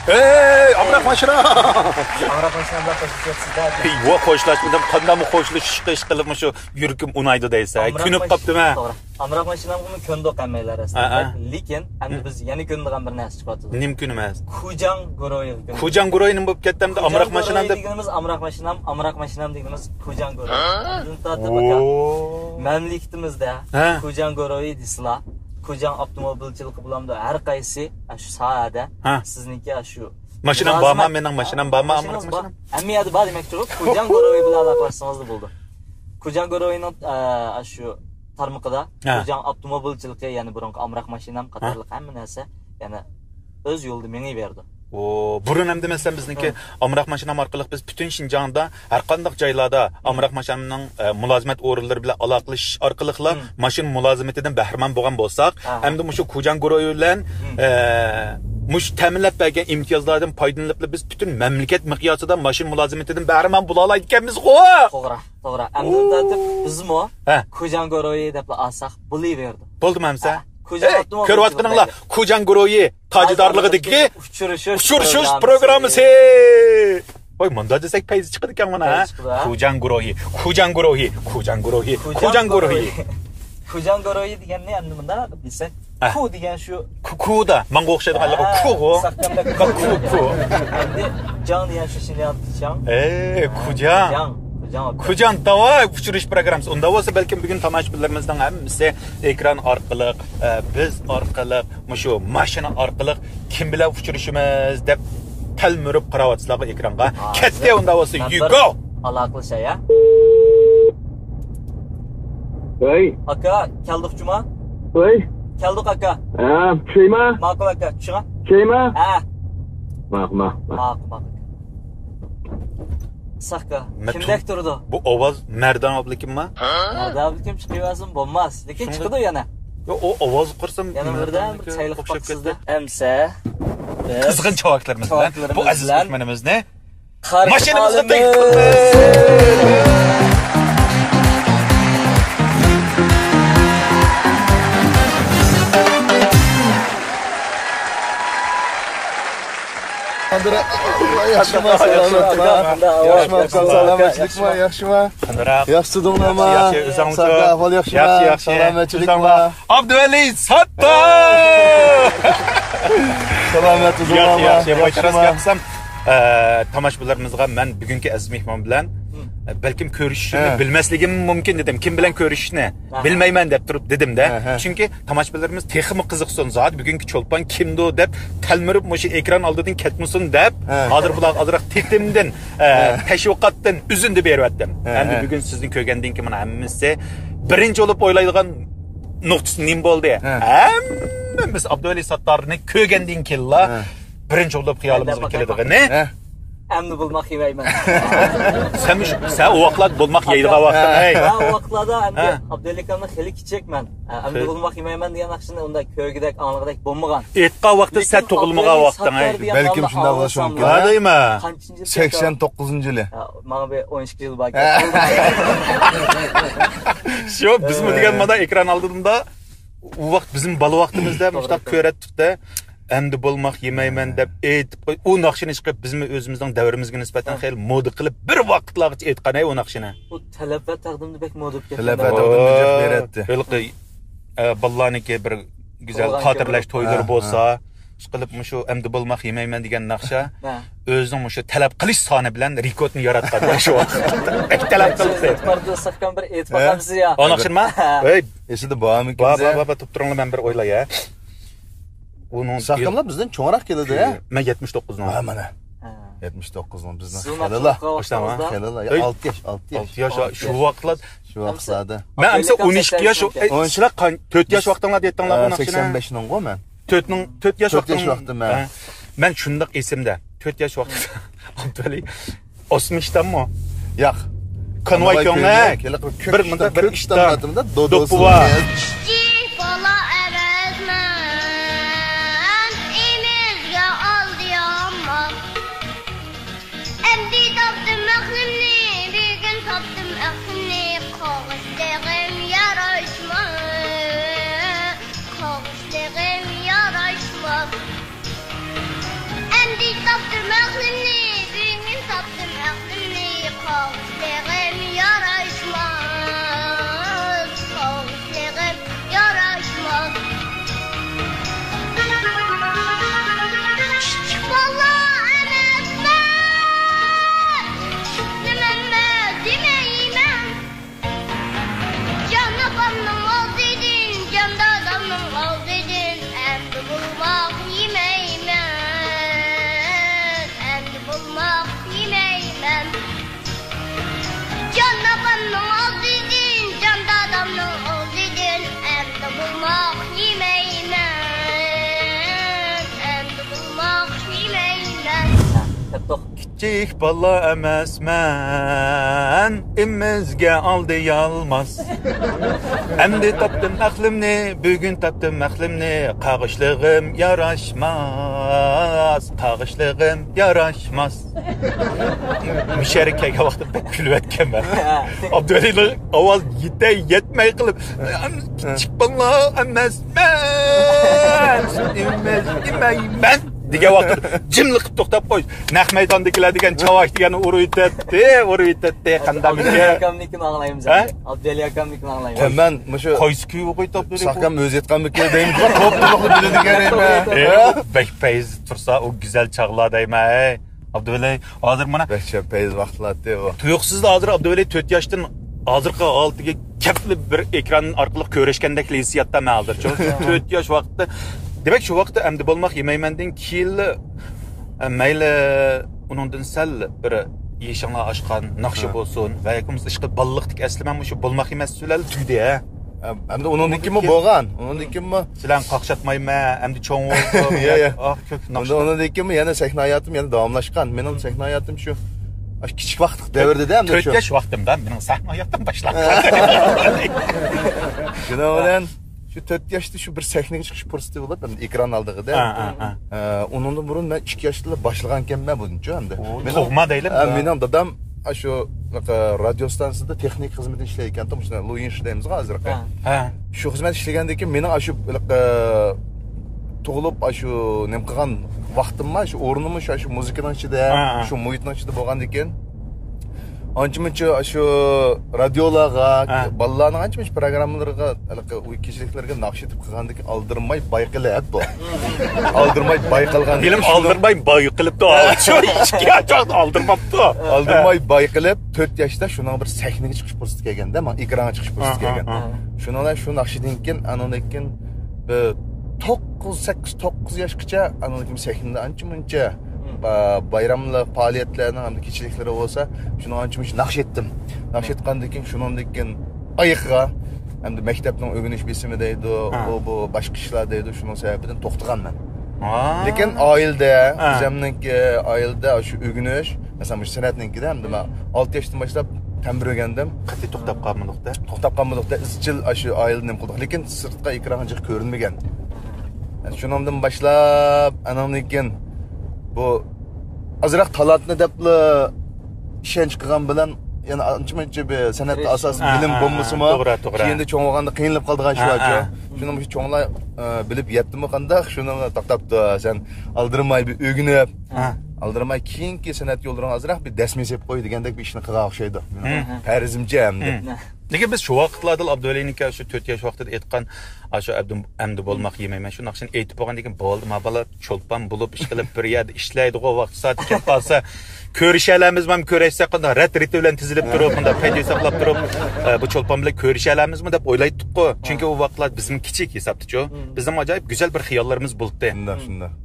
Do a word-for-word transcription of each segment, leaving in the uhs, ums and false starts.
ھەي، ئامراق ماشىنا! ئامراق ماشىنا بىلەن خوشلىشىۋاتىسىز-دە. ھەي، ۋا، خوشلاشمىدىم. قانداقمۇ خوشلىشىشقا ئىشقىلىپ مۇشۇ يۈرىكىم ئۇنايدۇ دەيسە. ھەي، كۆنۈپ قاپتىمەن. توغرا. ئامراق ماشىنامغىمۇ كۆندۇق ھەممەيلەن ئەسلىدە. ھە، ھە. لېكىن ئەمدى بىز يەنە كۆنىدىغان بىر نەرسە چىقىۋاتىدۇ. نېمە كۆنىمىز؟ كۇجاڭ گۇرويىغا كۆندۇق. كۇجاڭ گۇروي نېمە بولۇپ كەتتى ئەمدى؟ ئامراق ماشىنا دېگىنىمىز، ئامراق ماشىنام، ئامراق ماشىنام دېگىنىمىز كۇجاڭ گۇروي. ئەمدى تارتىپ ئاكا، مەملىكىتىمىزدە كۇجاڭ گۇروي دېسىلا، كۇجاڭ ئاپتوموبىلچىلىقى بولامدۇ، ھەر قايسى، ئە، شۇ ساھەدە سىزنىڭكى، ئە، شۇ ماشىنام بارمۇ؟ مۇلازىمەت. مېنىڭ ماشىنام بارمۇ؟ ماشىنىڭىز بار. ھەممە يەردە بار دېمەكچىغۇ. كۇجاڭ گۇروي بىلەن ئالاقىلاشسىڭىزلا بولىدۇ. كۇجاڭ گۇروينىڭ، ئە، شۇ تارمىقىدا، كۇجاڭ ئاپتوموبىلچىلىقى، يەنە بۇرۇنقى ئامراق ماشىنام قاتارلىق ھەممە نەرسە يەنە ئۆز يولىدا مېڭىۋېرىدۇ. ئۇ، بۇرۇن ئەمدى مەسىلەن بىزنىڭكى ئامراق ماشىنام ئارقىلىق بىز پۈتۈن شىنجاڭدا ھەر قانداق جايلاردا ئامراق ماشىنامنىڭ، ئە، مۇلازىمەت ئورۇنلىرى بىلەن ئالاقىلىشىش ئارقىلىقلا ماشىنا مۇلازىمىتىدىن بەھرىمەن بولغان بولساق، ئەمدى مۇشۇ كۇجاڭ گۇرويى بىلەن، ئە، مۇشۇ تەمىنلەپ بەرگەن ئىمتىيازلاردىن پايدىلىنىپلا بىز پۈتۈن مەملىكەت مىقياسىدا ماشىنا مۇلازىمىتىدىن بەھرىمەن بولالايدىكەنمىزغۇ! توغرا، توغرا. ئەمدىن تارتىپ بىزمۇ كۇجاڭ گۇرويى دەپلا ئالساق بولۇۋېرىدۇ. بولدىمۇ ئەمسە؟ كۇجاڭ ئاپتوموبىل كۆرۈۋاتقىنىڭلار، كۇجاڭ گۇرويى تاجىدارلىقىدىكى ئۇچرىشىش، ئۇچرىشىش پروگراممىسى. ۋاي، مۇنداق دېسەك پەيزى چىقىدىكەن مانا، ھە؟ پەيزى چىقىدۇ، ھە؟ كۇجاڭ گۇروھى، كۇجاڭ گۇروھى، كۇجاڭ گۇروھى، كۇجاڭ گۇروھى. كۇجاڭ گۇروھى دېگەننى ئەمدى مۇنداق دېسەك، ھە. كۇ دېگەن شۇ. كۇ، كۇدا، ماڭغا ئوخشايدىغانلىقى ھە، كۇغۇ. ساختامدا كۇ، كۇ. ئەمدى جاڭ دېگەن شۇ شىنجاڭدىكى جاڭ. ئەي، ھە، كۇجاڭ. كۇجاڭ، كۇجاڭ. كۇجاڭ، داۋاي، ئۇچرىشىش پروگراممىسى. ئۇنداق بولسا بەلكىم بۈگۈن تاماشىبىنلىرىمىزنىڭ ھەممىسى ئېكران ئارقىلىق، ئە، بىز ئارقىلىق، مۇشۇ ماشىنا ئارقىلىق كىم بىلەن ئۇچرىشىمىز دەپ تەلمۈرۈپ قاراۋاتىسىلەرغۇ ئېكرانغا. ھازىر كەتتى، ئۇنداق بولسا، مەن يۈ بىر گو! ئالاقىلىشاي، ھە؟ ۋەي. ئاكا، كەلدۇق جۇما. ۋەي. كەلدۇق ئاكا. ھە، چۈشەيما؟ ماقۇل ئاكا، چۈشۈڭە. چۈشەيما؟ ھە. ماقۇل، ماقۇل. ماقۇل، ماقۇل. ساققا، مەن كىمدەك تۇ-، تۇرىدۇ؟ بۇ ئاۋاز مەردان ئابلىكىمما؟ مەردان ئابلىكىم چىقىۋەرسۇن بولماس، لېكىن شۇڭا چىقىدۇ يەنە. ياق، ئۇ ئاۋاز قۇرسام يەنە بىردەم بىر چايلىق ئوخشاپ باقسىز كەتتى. ئەمسە بىز قىزغىن چاۋاكلىرىمىز بىلەن بۇ چاۋاكلىرىمىز ئەزىز بىلەن مېھمىنىمىزنى ماشىنىمىزغا تېگىپ قىلىمىز. ياخشىما، سالامەتما؟ ياخشىما، سالامەتچىلىكما؟ ياخشىما؟ ياخشى تۇردۇڭلارما؟ ياخشى، ياخشى. ئۆزۈڭلار؟ ساقلىق ئەھۋال ياخشىما؟ ياخشى، ياخشى. سالامەتچىلىكما؟ ئۆزۈڭلار؟ ئابدۇۋەلى ساتتار! سالامەت تۇردۇڭلارما؟ ياخشى، ياخشى. ياخشىما؟ ئە، تاماشىبىنلىرىمىزغا مەن بۈگۈنكى ئەزىز مېھمان بىلەن، ئە، بەلكىم كۆرۈشۈشنى بىلمەسلىكىم مۇمكىن دېدىم. كىم بىلەن كۆرۈشۈشنى بىلمەيمەن دەپ تۇرۇپ دېدىم-دە. چۈنكى تاماشىبىنلىرىمىز تېخىمۇ قىزىقسۇن، زادى بۈگۈنكى چولپان كىمدۇ دەپ تەلمۈرۈپ مۇشۇ ئېكران ئالدىدىن كەتمىسۇن دەپ، ھازىر بۇلارغا ئازراق تېتىمدىن، ئە، تەشۋىقاتتىن ئۈزۈندە بېرىۋەتتىم. ئەمدى بۈگۈن سىزنى كۆرگەندىن كېيىن مانا ھەممىسى بىرىنچى بولۇپ ئويلايدىغان نۇقتىسى نېمە بولدى؟ ھەممىمىز ئابدۇۋەلى ساتتارنى كۆرگەندىن كېيىنلا بىرىنچى بولۇپ خىيالىمىزغا كېلىدىغىنى. ئەمدى بولماق يېمەيمەن. سەن مۇش-، سەن ئۇ ۋاقىتلاردا بولماق يەيدىغان ۋاقتىڭ، ھەي. مەن ئۇ ۋاقىتلاردا ئەمدى ئابدۇللىكامنى خېلى كىچىك مەن. ئەمدى بولماق يېمەيمەن دېگەن ناخشىنى ئۇنداق كۆرگۈدەك، ئاڭلىغۇدەك بولمىغان. ئېيتقان ۋاقتى سەن تۇغۇلمىغان ۋاقتىڭ، ھەي. بەلكىم شۇنداق بولۇشى مۇمكىن، ھە؟ دەيمەن. سەكسەن توققۇزىنچى يىلى. ماڭا بىر ئون ئىككى يىل بار. شۇ، بىزمۇ دېگەن مانا ئېكران ئالدىدا ئۇ ۋاقىت بىزمۇ بالا ۋاقتىمىزدا مۇشۇنداق كۆرەتتۇق-دە. ئەمدى بولماق يېمەيمەن دەپ ئېيتىپ قوي-، ئۇ ناخشىنى چىقىپ، بىزمۇ ئۆزىمىزنىڭ دەۋرىمىزگە نىسبەتەن خېلى مودا قىلىپ، بىر ۋاقىتلارغىچە ئېيتقان ئەي ئۇ ناخشىنى. ئۇ تەلەپ ۋە تەقدىمدە بەك مودا بولۇپ كەتكەن. تەلەپ ۋە تەقدىمدە جىق بېرەتتى. ھېلىقى، ئە، بالىلارنىكى بىر گۈزەل خاتىرىلەش تويلىرى بولسا، ئىشقىلىپ مۇشۇ ئەمدى بولماق يېمەيمەن دېگەن ناخشا ئۆزىنىڭ مۇشۇ تەلەپ قىلىش سانى بىلەن رېكورتنى ياراتقان شۇ ۋاقىت. بەك تەلەپ قىلدى. ئېتىپباردا ساققان بىر ئېيتىپ باقامسىز يا؟ ئۇ ناخشىنىما؟ ھە. ھەي. ئېسىدە بارمىكىن؟ بار، بار، بار، بار، تۇرۇپ تۇرۇڭلار، مەن بىر ئويلاي، ھە. ئۇنىڭ ساققانلار بىزدىن چوڭراق كېلىدۇ، ھە؟ مەن يەتمىش توققۇزنىڭ. ھە، مانا. ھە. يەتمىش توققۇزنىڭ بىزنىڭ خېلىلا. خېلىلا. ئەي. ئالتە ياش، ئالتە ياش. ئالتە ياش، شۇ ۋاقىتلار. شۇ ۋاقىتلاردا. مەن ئەمسە ئون ئىككى ياش، ئەي، ئون يىللار قان-، تۆت ياش ۋاقتىڭلاردا ئېيتتىڭلار بۇ ناخشىنى. سەكسەن بەشنىڭغۇ مەن. تۆتنىڭ، تۆت ياش ۋاقتىڭ. تۆت ياش ۋاقتىم مەن. ھە. مەن شۇنداق ئېسىمدە. تۆت ياش ۋاقتىدا. ئابدۇۋەلى. ئوسما ئىشتانمۇ؟ ياق. كونۋاي كۆڭلەك. بىر مۇندا بىر ئىشتان. دوپپا بار. كىچىك بالا ئەمەسمەن، ئېمىزگە ئالدى ئامما. ئەمدى تاپتىم ئەقلىمنى، بۈگۈن تاپتىم ئەقلىمنى، قاغىشلىغىم ياراشماس، قاغىشلىغىم ياراشماس. ئەمدى توخ. كىچىك بالا ئەمەسمەن، ئېمىزگە ئالدى يالماس. ئەمدى تاپتىم ئەقلىمنى، بۈگۈن تاپتىم ئەقلىمنى، قاغىشلىغىم ياراشماس، قاغىشلىغىم ياراشماس. مۇشەرە كەلگەن ۋاقتىدا بەك كۈلۈۋەتكەنمەن. ئابدۇۋەلىنىڭ ئاۋاز يېتەي يەتمەي قىلىپ، كىچىك بالا ئەمەسمەن، ئېمىز ئېمەيمەن دېگەن ۋاقتىدا جىملا قىلىپ توختاپ قوي. نەق مەيداندىكىلەر دېگەن چاۋاك دېگەننى ئۇرۇۋېتەتتى، ئۇرۇۋېتەتتى. قانداق ئابدۇلى ئاكامنىكىنى ئاڭلايمىز ھە؟ ئەمدى. ئابدۇلى ئاكامنىكىنى ئاڭلايمىز. مەن مۇشۇ قايسى كۈيگە قويۇپ تاپتى؟ ساقام ئۆزى ئېيتقانمىكىن دەيمىز. توپ تۇرۇقنى بىلىدىكەن دەيمەن. بەك پەيز تۇرسا ئۇ گۈزەل چاغلار دەيمەن. ئەي، ئابدۇۋەلى، ھازىر مانا بەك پەيز ۋاقىتلاتتى بۇ. تۇيۇقسىزلا ھازىر ئابدۇۋەلى تۆت ياشتىن ھازىرقى ھالىتىگە كەپلا بىر ئېكران ئارقىلىق كۆرۈشكەندەك ھېسسىياتتا مەن ھازىرچۇ. تۆت ياش ۋاقىتتا، دېمەك، شۇ ۋاقىتتا ئەمدى بولماق يېمەيمەندىن كېيىنلا، ئە، مەيلى ئۇنىڭدىن سەل بىر يېشىڭلار ئاشقان ناخشا ھە. بولسۇن ۋە ياكى بولمىسا ئىشقىلىپ بالىلىقتىكى ئەسلىمەڭ مۇشۇ بولماق يېمەس بىلەن تۈگىدى، ھە؟ ئەمدى ئۇنىڭدىن كېيىنمۇ بولغان، ئۇنىڭدىن كېيىنمۇ سىلەرنى قاقشاتمايمەن، ئەمدى چوڭ بولدۇم. يا، يا. ئاق كۆك ئۇنىڭ، ناخشا. ئۇنىڭدىن كېيىنمۇ يەنە سەھنە ھاياتىم يەنە داۋاملاشقان. مېنىڭ سەھنە ھاياتىم شۇ، ئاشۇ كىچىك ۋاقىتلىق دەۋردىدە ئەمدى تۆت شۇ. ياش ۋاقتىمدا مېنىڭ سەھنە ھاياتىم باشلانغان. شۇنىڭ بىلەن شۇ تۆت ياشتا شۇ بىر سەھنىگە چىقىش پۇرسىتى بولۇپ، ئەمدى ئېكران ئالدىغىدە. ھە، ھە، ھە. ئە، ئۇنىڭدىن بۇرۇن مەن ئىككى ياشتىلا باشلىغانكەنمەن بۇنىچۇ ئەمدى. ئۇ مېنىڭ، تۇغما دەيلى ئە، بۇندا. مېنىڭ دادام ئاشۇ، ئە، رادىيو ستانسىسىدا تېخنىك خىزمىتىنى ئىشلەيدىكەن، مۇشۇ لويىنش دەيمىزغۇ ھازىرقى. ھە. ھە. شۇ خىزمەت ئىشلىگەندىن كېيىن مېنىڭ ئاشۇ، ئە، تۇغۇلۇپ، ئاشۇ نېمە قىلغان ۋاقتىممۇ، شۇ ئورنۇممۇ شۇ، شۇ مۇزىكىنىڭ ئىچىدە، ھە، ھە. شۇ مۇھىتنىڭ ئىچىدە بولغاندىكىن، ئانچە-مۇنچە ئاشۇ رادىيولارغا، ھە. بالىلارنىڭ ئانچە-مۇنچە پروگراممىلىرىغا، ھېلىقى ئۇ كېچىلىكلەرگە ناخشا ئېيتىپ قىلغاندىكىن ئالدىرماي بايقىلىپ بۇ. ئالدىرماي بايقالغان. ھېلىمۇ ئالدىرماي بايقىلىپتۇ. شۇ ئىككى ياش ۋاقىت ئالدىرماپتۇ. ئالدىرماي بايقىلىپ، تۆت ياشتا شۇنىڭ بىر سەھنىگە چىقىش پۇرسىتى كەلگەندە، ماڭا ئېكرانغا چىقىش پۇرسىتى ھە، ھە، كەلگەن. ھە. شۇنىڭ بىلەن شۇ ناخشىدىن كېيىن، ئانىڭدىن كېيىن بىر توققۇز، سەككىز، توققۇز ياشقىچە ئانىڭدىن كېيىن سەھنىدە ئانچە-مۇنچە با-، بايراملىق پائالىيەتلەرنىڭ ھەمدە كېچىلىكلىرى بولسا، شۇنىڭ ئانچە-مۇنچە ناخشا ئېيتتىم. ناخشا ئېيتقاندىن كېيىن، شۇنىڭدىن كېيىن ئايىغىغا، ئەمدى مەكتەپنىڭ ئۆگىنىش بېسىمى دەيدۇ، ھە. بۇ، بۇ باشقا ئىشلار دەيدۇ، شۇنىڭ سەۋەبىدىن توختىغان مەن. ھە. لېكىن ئائىلىدە، ھە. بىزەمنىڭكى ئائىلىدە شۇ ئۆگىنىش، مەسىلەن، مۇشۇ سەنئەتنىڭكىدە، ئەمدى مەن ئالتە ياشتىن باشلاپ تەمبۇر ئۆگەندىم. قەتئىي توختاپ قالمىدۇق-دە. توختاپ قالمىدۇق-دە، ئىزچىل شۇ ئائىلىدە نېمە قىلدۇق، لېكىن سىرتقا ئېكرانغا جىق كۆرۈنمىگەن. شۇنىڭدىن باشلاپ، ئاناندىن كېيىن بۇ ئازراق تالانتنى دەپلا ئىشەنچ قىلغان بىلەن، يەنە ئانچە-مۇنچە بىر سەنئەتتە ئاساسىي ھە، بىلىم ھە، بولمىسىمۇ، ھە، توغرا، توغرا. كېيىندە چوڭ بولغاندا قىينىلىپ قالىدىغان ئىش ھە، بارچۇ. ھە. شۇنى مۇشۇ چوڭلار، ئە، بىلىپ يەتتىمۇ قانداق، شۇنىڭغا توختاپتۇ، سەن ئالدىرىماي بىر ئۆگىنىپ، ھە. ئالدىرىماي كېيىنكى سەنئەت يوللىرىڭغا ئازراق بىر دەسمە سېلىپ قوي دېگەندەك بىر ئىشنى قىلغان ئوخشايدۇ. مېنىڭ ھە. پەرىزىمچە ئەمدى. ھە. لېكىن بىز شۇ ۋاقىتلاردىلا ئابدۇۋەلىنىڭكى شۇ تۆت ياش ۋاقتىدا ئېيتقان، ئاشۇ ئەمدى، ئەمدى بولماق يېمەيمەن شۇ ناخشىنى ئېيتىپ بولغاندىن كېيىن، بولدى، ما بالا چولپان بولۇپ ئىشقىلىپ بىر يەردە ئىشلەيدىغۇ، ۋاقتى سائىتى كەپ قالسا، كۆرۈشەلەمىزمۇ، كۆرۈشسەك قانداق، رەت رېتى بىلەن تىزىلىپ تۇرۇپ، مۇنداق پەيجى ساقلاپ تۇرۇپ، ئە، بۇ چولپان بىلەن كۆرۈشەلەمىزمۇ دەپ ئويلايتتۇققۇ. چۈنكى ئۇ ۋاقىتلار بىزنىڭ كىچىك ھېسابتىچۇ. بىزنىڭ ئاجايىپ گۈزەل بىر خىياللىرىمىز بولاتتى. شۇنداق، شۇنداق.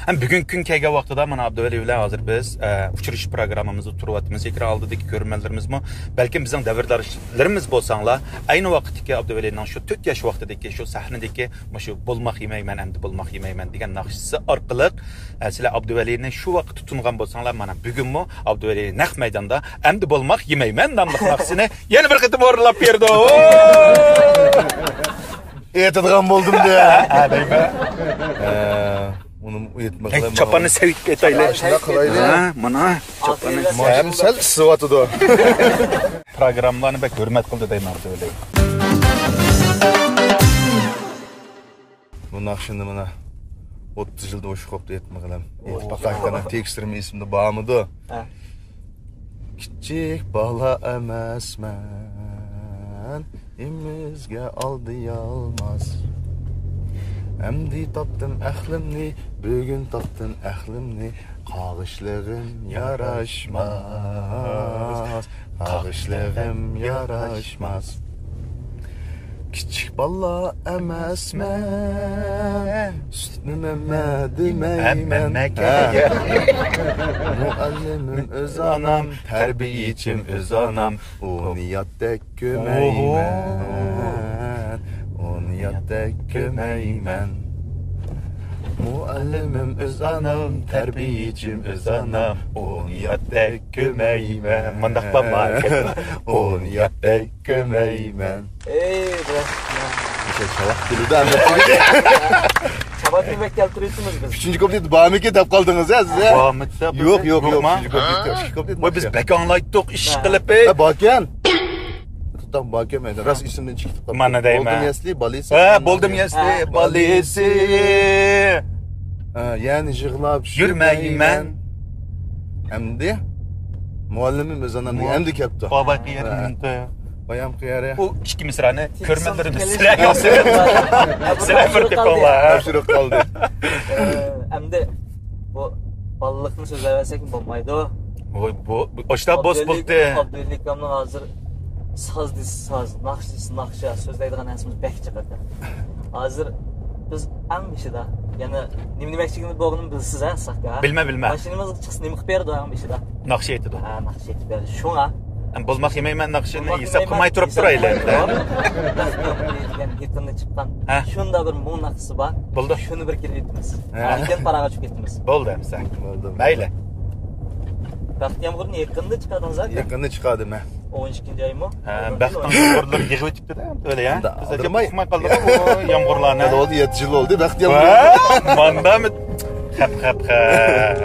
ھەم بۈگۈنكى كۈن كەلگەن ۋاقتىدا مانا ئابدۇۋەلى بىلەن ھازىر بىز، ئە، ئۇچرىشىش پروگراممىمىزدا تۇرۇۋاتىمىز. ئېكران ئالدىدىكى كۆرۈرمەنلىرىمىزمۇ، بەلكىم بىزنىڭ دەۋرداشلىرىمىز بولساڭلار، ئەينى ۋاقىتتىكى ئابدۇۋەلىنىڭ شۇ تۆت ياش ۋاقتىدىكى شۇ سەھنىدىكى مۇشۇ بولماق يېمەيمەن، ئەمدى بولماق يېمەيمەن دېگەن ناخشىسى ئارقىلىق، ئە، سىلەر ئابدۇۋەلىنى شۇ ۋاقىتتا تونۇغان بولساڭلار، مانا بۈگۈنمۇ ئابدۇۋەلى نەق مەيداندا ئەمدى بولماق يېمەيمەن ناملىق ناخشىسىنى يەنە بىر قېتىم ئورۇنلاپ بېرىدۇ. ئېيتىدىغان بولدۇم دە. ھە، دەيمەن. ھە، ئۇنى ئېيتمىغىلى. چاپاننى سەۋىتىپ ئېيتايلى. شۇنداق قىلايلى. ھە، مانا چاپاننى. ماشىنا سەل ئىسسىۋاتىدۇ. پروگراممىلارنى بەك ھۆرمەت قىلدى دەيمەن، ئابدۇۋەلى. بۇ ناخشىنى مانا ئوتتۇز يىلدىن ئوشۇق بوپتۇ ئېيتمىغىلىم. ئېيتىپ باقاي قېنى، تېكىستلىرىمۇ ئېسىمدە بارمىدۇ؟ ھە. كىچىك بالا ئەمەسمەن، ئېمىزگە ئالدىيالماس. ئەمدى تاپتىم ئەقلىمنى، بۈگۈن تاپتىم ئەقلىمنى. قاغىشلىغىم ياراشماس، قاغىشلىغىم ياراشماس. كىچىك بالا ئەمەسمەن، سۈتنى مەمە دېمەيمەن. ھە. مۇئەللىمىم ئۆز ئانام، تەربىيىچىم ئۆز ئانام. ئۇنى ياتتەك كۆمەيمەن، ئۇنى ياتتەك كۆمەيمەن. مۇئەللىمىم ئۆز ئانام، تەربىيىچىم ئۆز ئانام، ئۇنى ياتتەك كۆمەيمەن. مۇنداق بارما؟ ئۇنى ياتتەك كۆمەيمەن. ئەي، رەھمەت. شاۋاق كېلىدۇ، ئەمدى. شاۋاقنى بەك كەلتۈرۈۋېتىمىز بىز. ئۈچىنچى كۇپلېت بارمىكىن دەپ قالدىڭىز ھە سىز ھە؟ بارمىكىن دەپ يوق، يوق، يوق. يوقما؟ ئۈچىنچى كۇپلېت، ئۈچىنچى كۇپلېت. ۋاي، بىز بەك ئاڭلايتتۇق ئىش قىلىپ. ھە، باركەن. توختاڭ، باركەن مەيدە. راست ئېسىمدىن چىقىپ قاپتۇ. مانا دەيمەن. بولدۇم يەسلى بالىسى. ھە، بولدۇم يەسلى بالىسى. ھە، يەنى يىغلاپ يۈرمەيمەن. ئەمدى مۇئەللىمىم ئۆز ئانامنى ئەمدى كەپتۇ. بابا قىيەرنىڭكى. بايام قىيەرى. ئۇ ئىككى مىسرانى كۆرمەنلىرىمىز. سىلەر يوق، سىلەر، سىلەر بىر تېپىڭلار. تاپشۇرۇق قالدى. ئەمدى بۇ بالىلىقنى سۆزلەۋەرسەكمۇ بولمايدۇ. ۋوي، بۇ، بۇ ئاشتا بوس بولدى. ئابدۇۋەلى ئاكامنىڭ ھازىر ساز دېسە ساز، ناخشا دېسە ناخشا، سۆزلەيدىغان نەرسىمىز بەك جىق ئىكەن. ھازىر بىز ئەڭ بېشىدا، يەنە نېمە دېمەكچىلىكىمنى بولغىنىمنى بىلىسىز ھە، ساكا؟ بىلمە، بىلمە. ماشىنىمىزغا چىقسا نېمە قىلىپ بېرىدۇ ئەڭ بېشىدا؟ ناخشا ئېيتىدۇ. ھە، ناخشا ئېيتىپ بېرىدۇ. شۇڭا بولماق يېمەيمەن ناخشىنى، ھېساب قىلماي تۇرۇپ تۇرايلى. دېگەن يېقىندا چىققان شۇنداق بىر مۇڭ ناخشىسى بار. بولدى. شۇنى بىر كېلىپ ئېيتىمىز. ھە. ئاندىن كېيىن پاراغا چۈشۈپ كېتىمىز. بولدى ئەمسە. بولدى. مەيلى. بەخت يامغۇرىنى يېقىندا چىقاردىڭىز ھە؟ يېقىندا چىقاردىم ھە. ئون ئىككىنچى ئايمۇ؟ ھە، بەختنىڭ يامغۇرلىرى يىغىۋېتىپتۇ-دە، ئۆيلە يا. بىز ئۇقماي قالدۇق ئۇ يامغۇرلارنى. يەتتە يىل بولدى، بەخت يامغۇرى. ھە، ماندامۇ خەپ، خەپ، خەپ.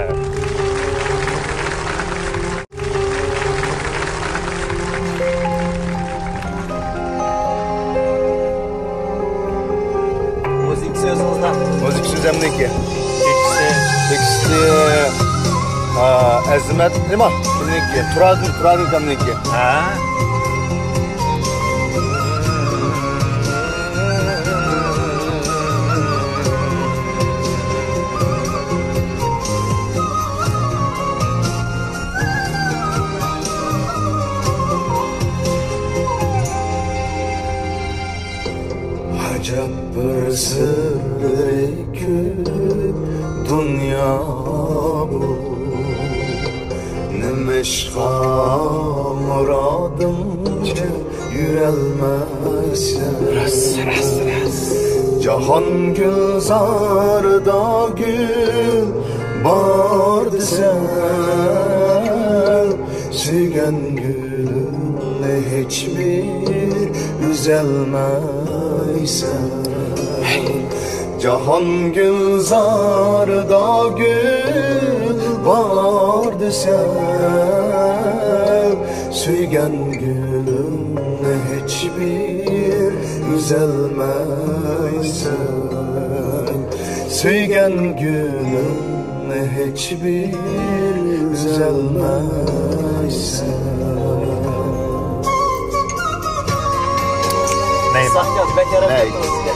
مۇزىكىسى ئۆزىڭىزنىڭ؟ مۇزىكىسى ئۆزۈمنىڭكى. تېكىستى؟ تېكىستى، ئا، ئەزىمەت نېمە؟ نېمىنىڭكى؟ تۇرادىن، تۇرادىن ئاكامنىڭكى. ھە؟ ئەجەب بىر سىرلىرى كۆپ دۇنيا بۇ. نېمىشقا مۇرادىمچە يۈرەلمەيسەن؟ راست، راست، راست. جاھان گۈلزارىدا گۈل بار دېسەم، سۆيگەن گۈلۈمنى ھېچبىر ئۈزەلمەيسەن. جاھان گۈلزارىدا گۈل بار دېسەم، سۆيگەن گۈلۈمنى ھېچبىر ئۈزەلمەيسەن. سۆيگەن گۈلۈمنى ھېچبىر ئۈزەلمەيسەن. نەيمە. ساقچى بەك ياراپ كەتتىڭىز سىزگە.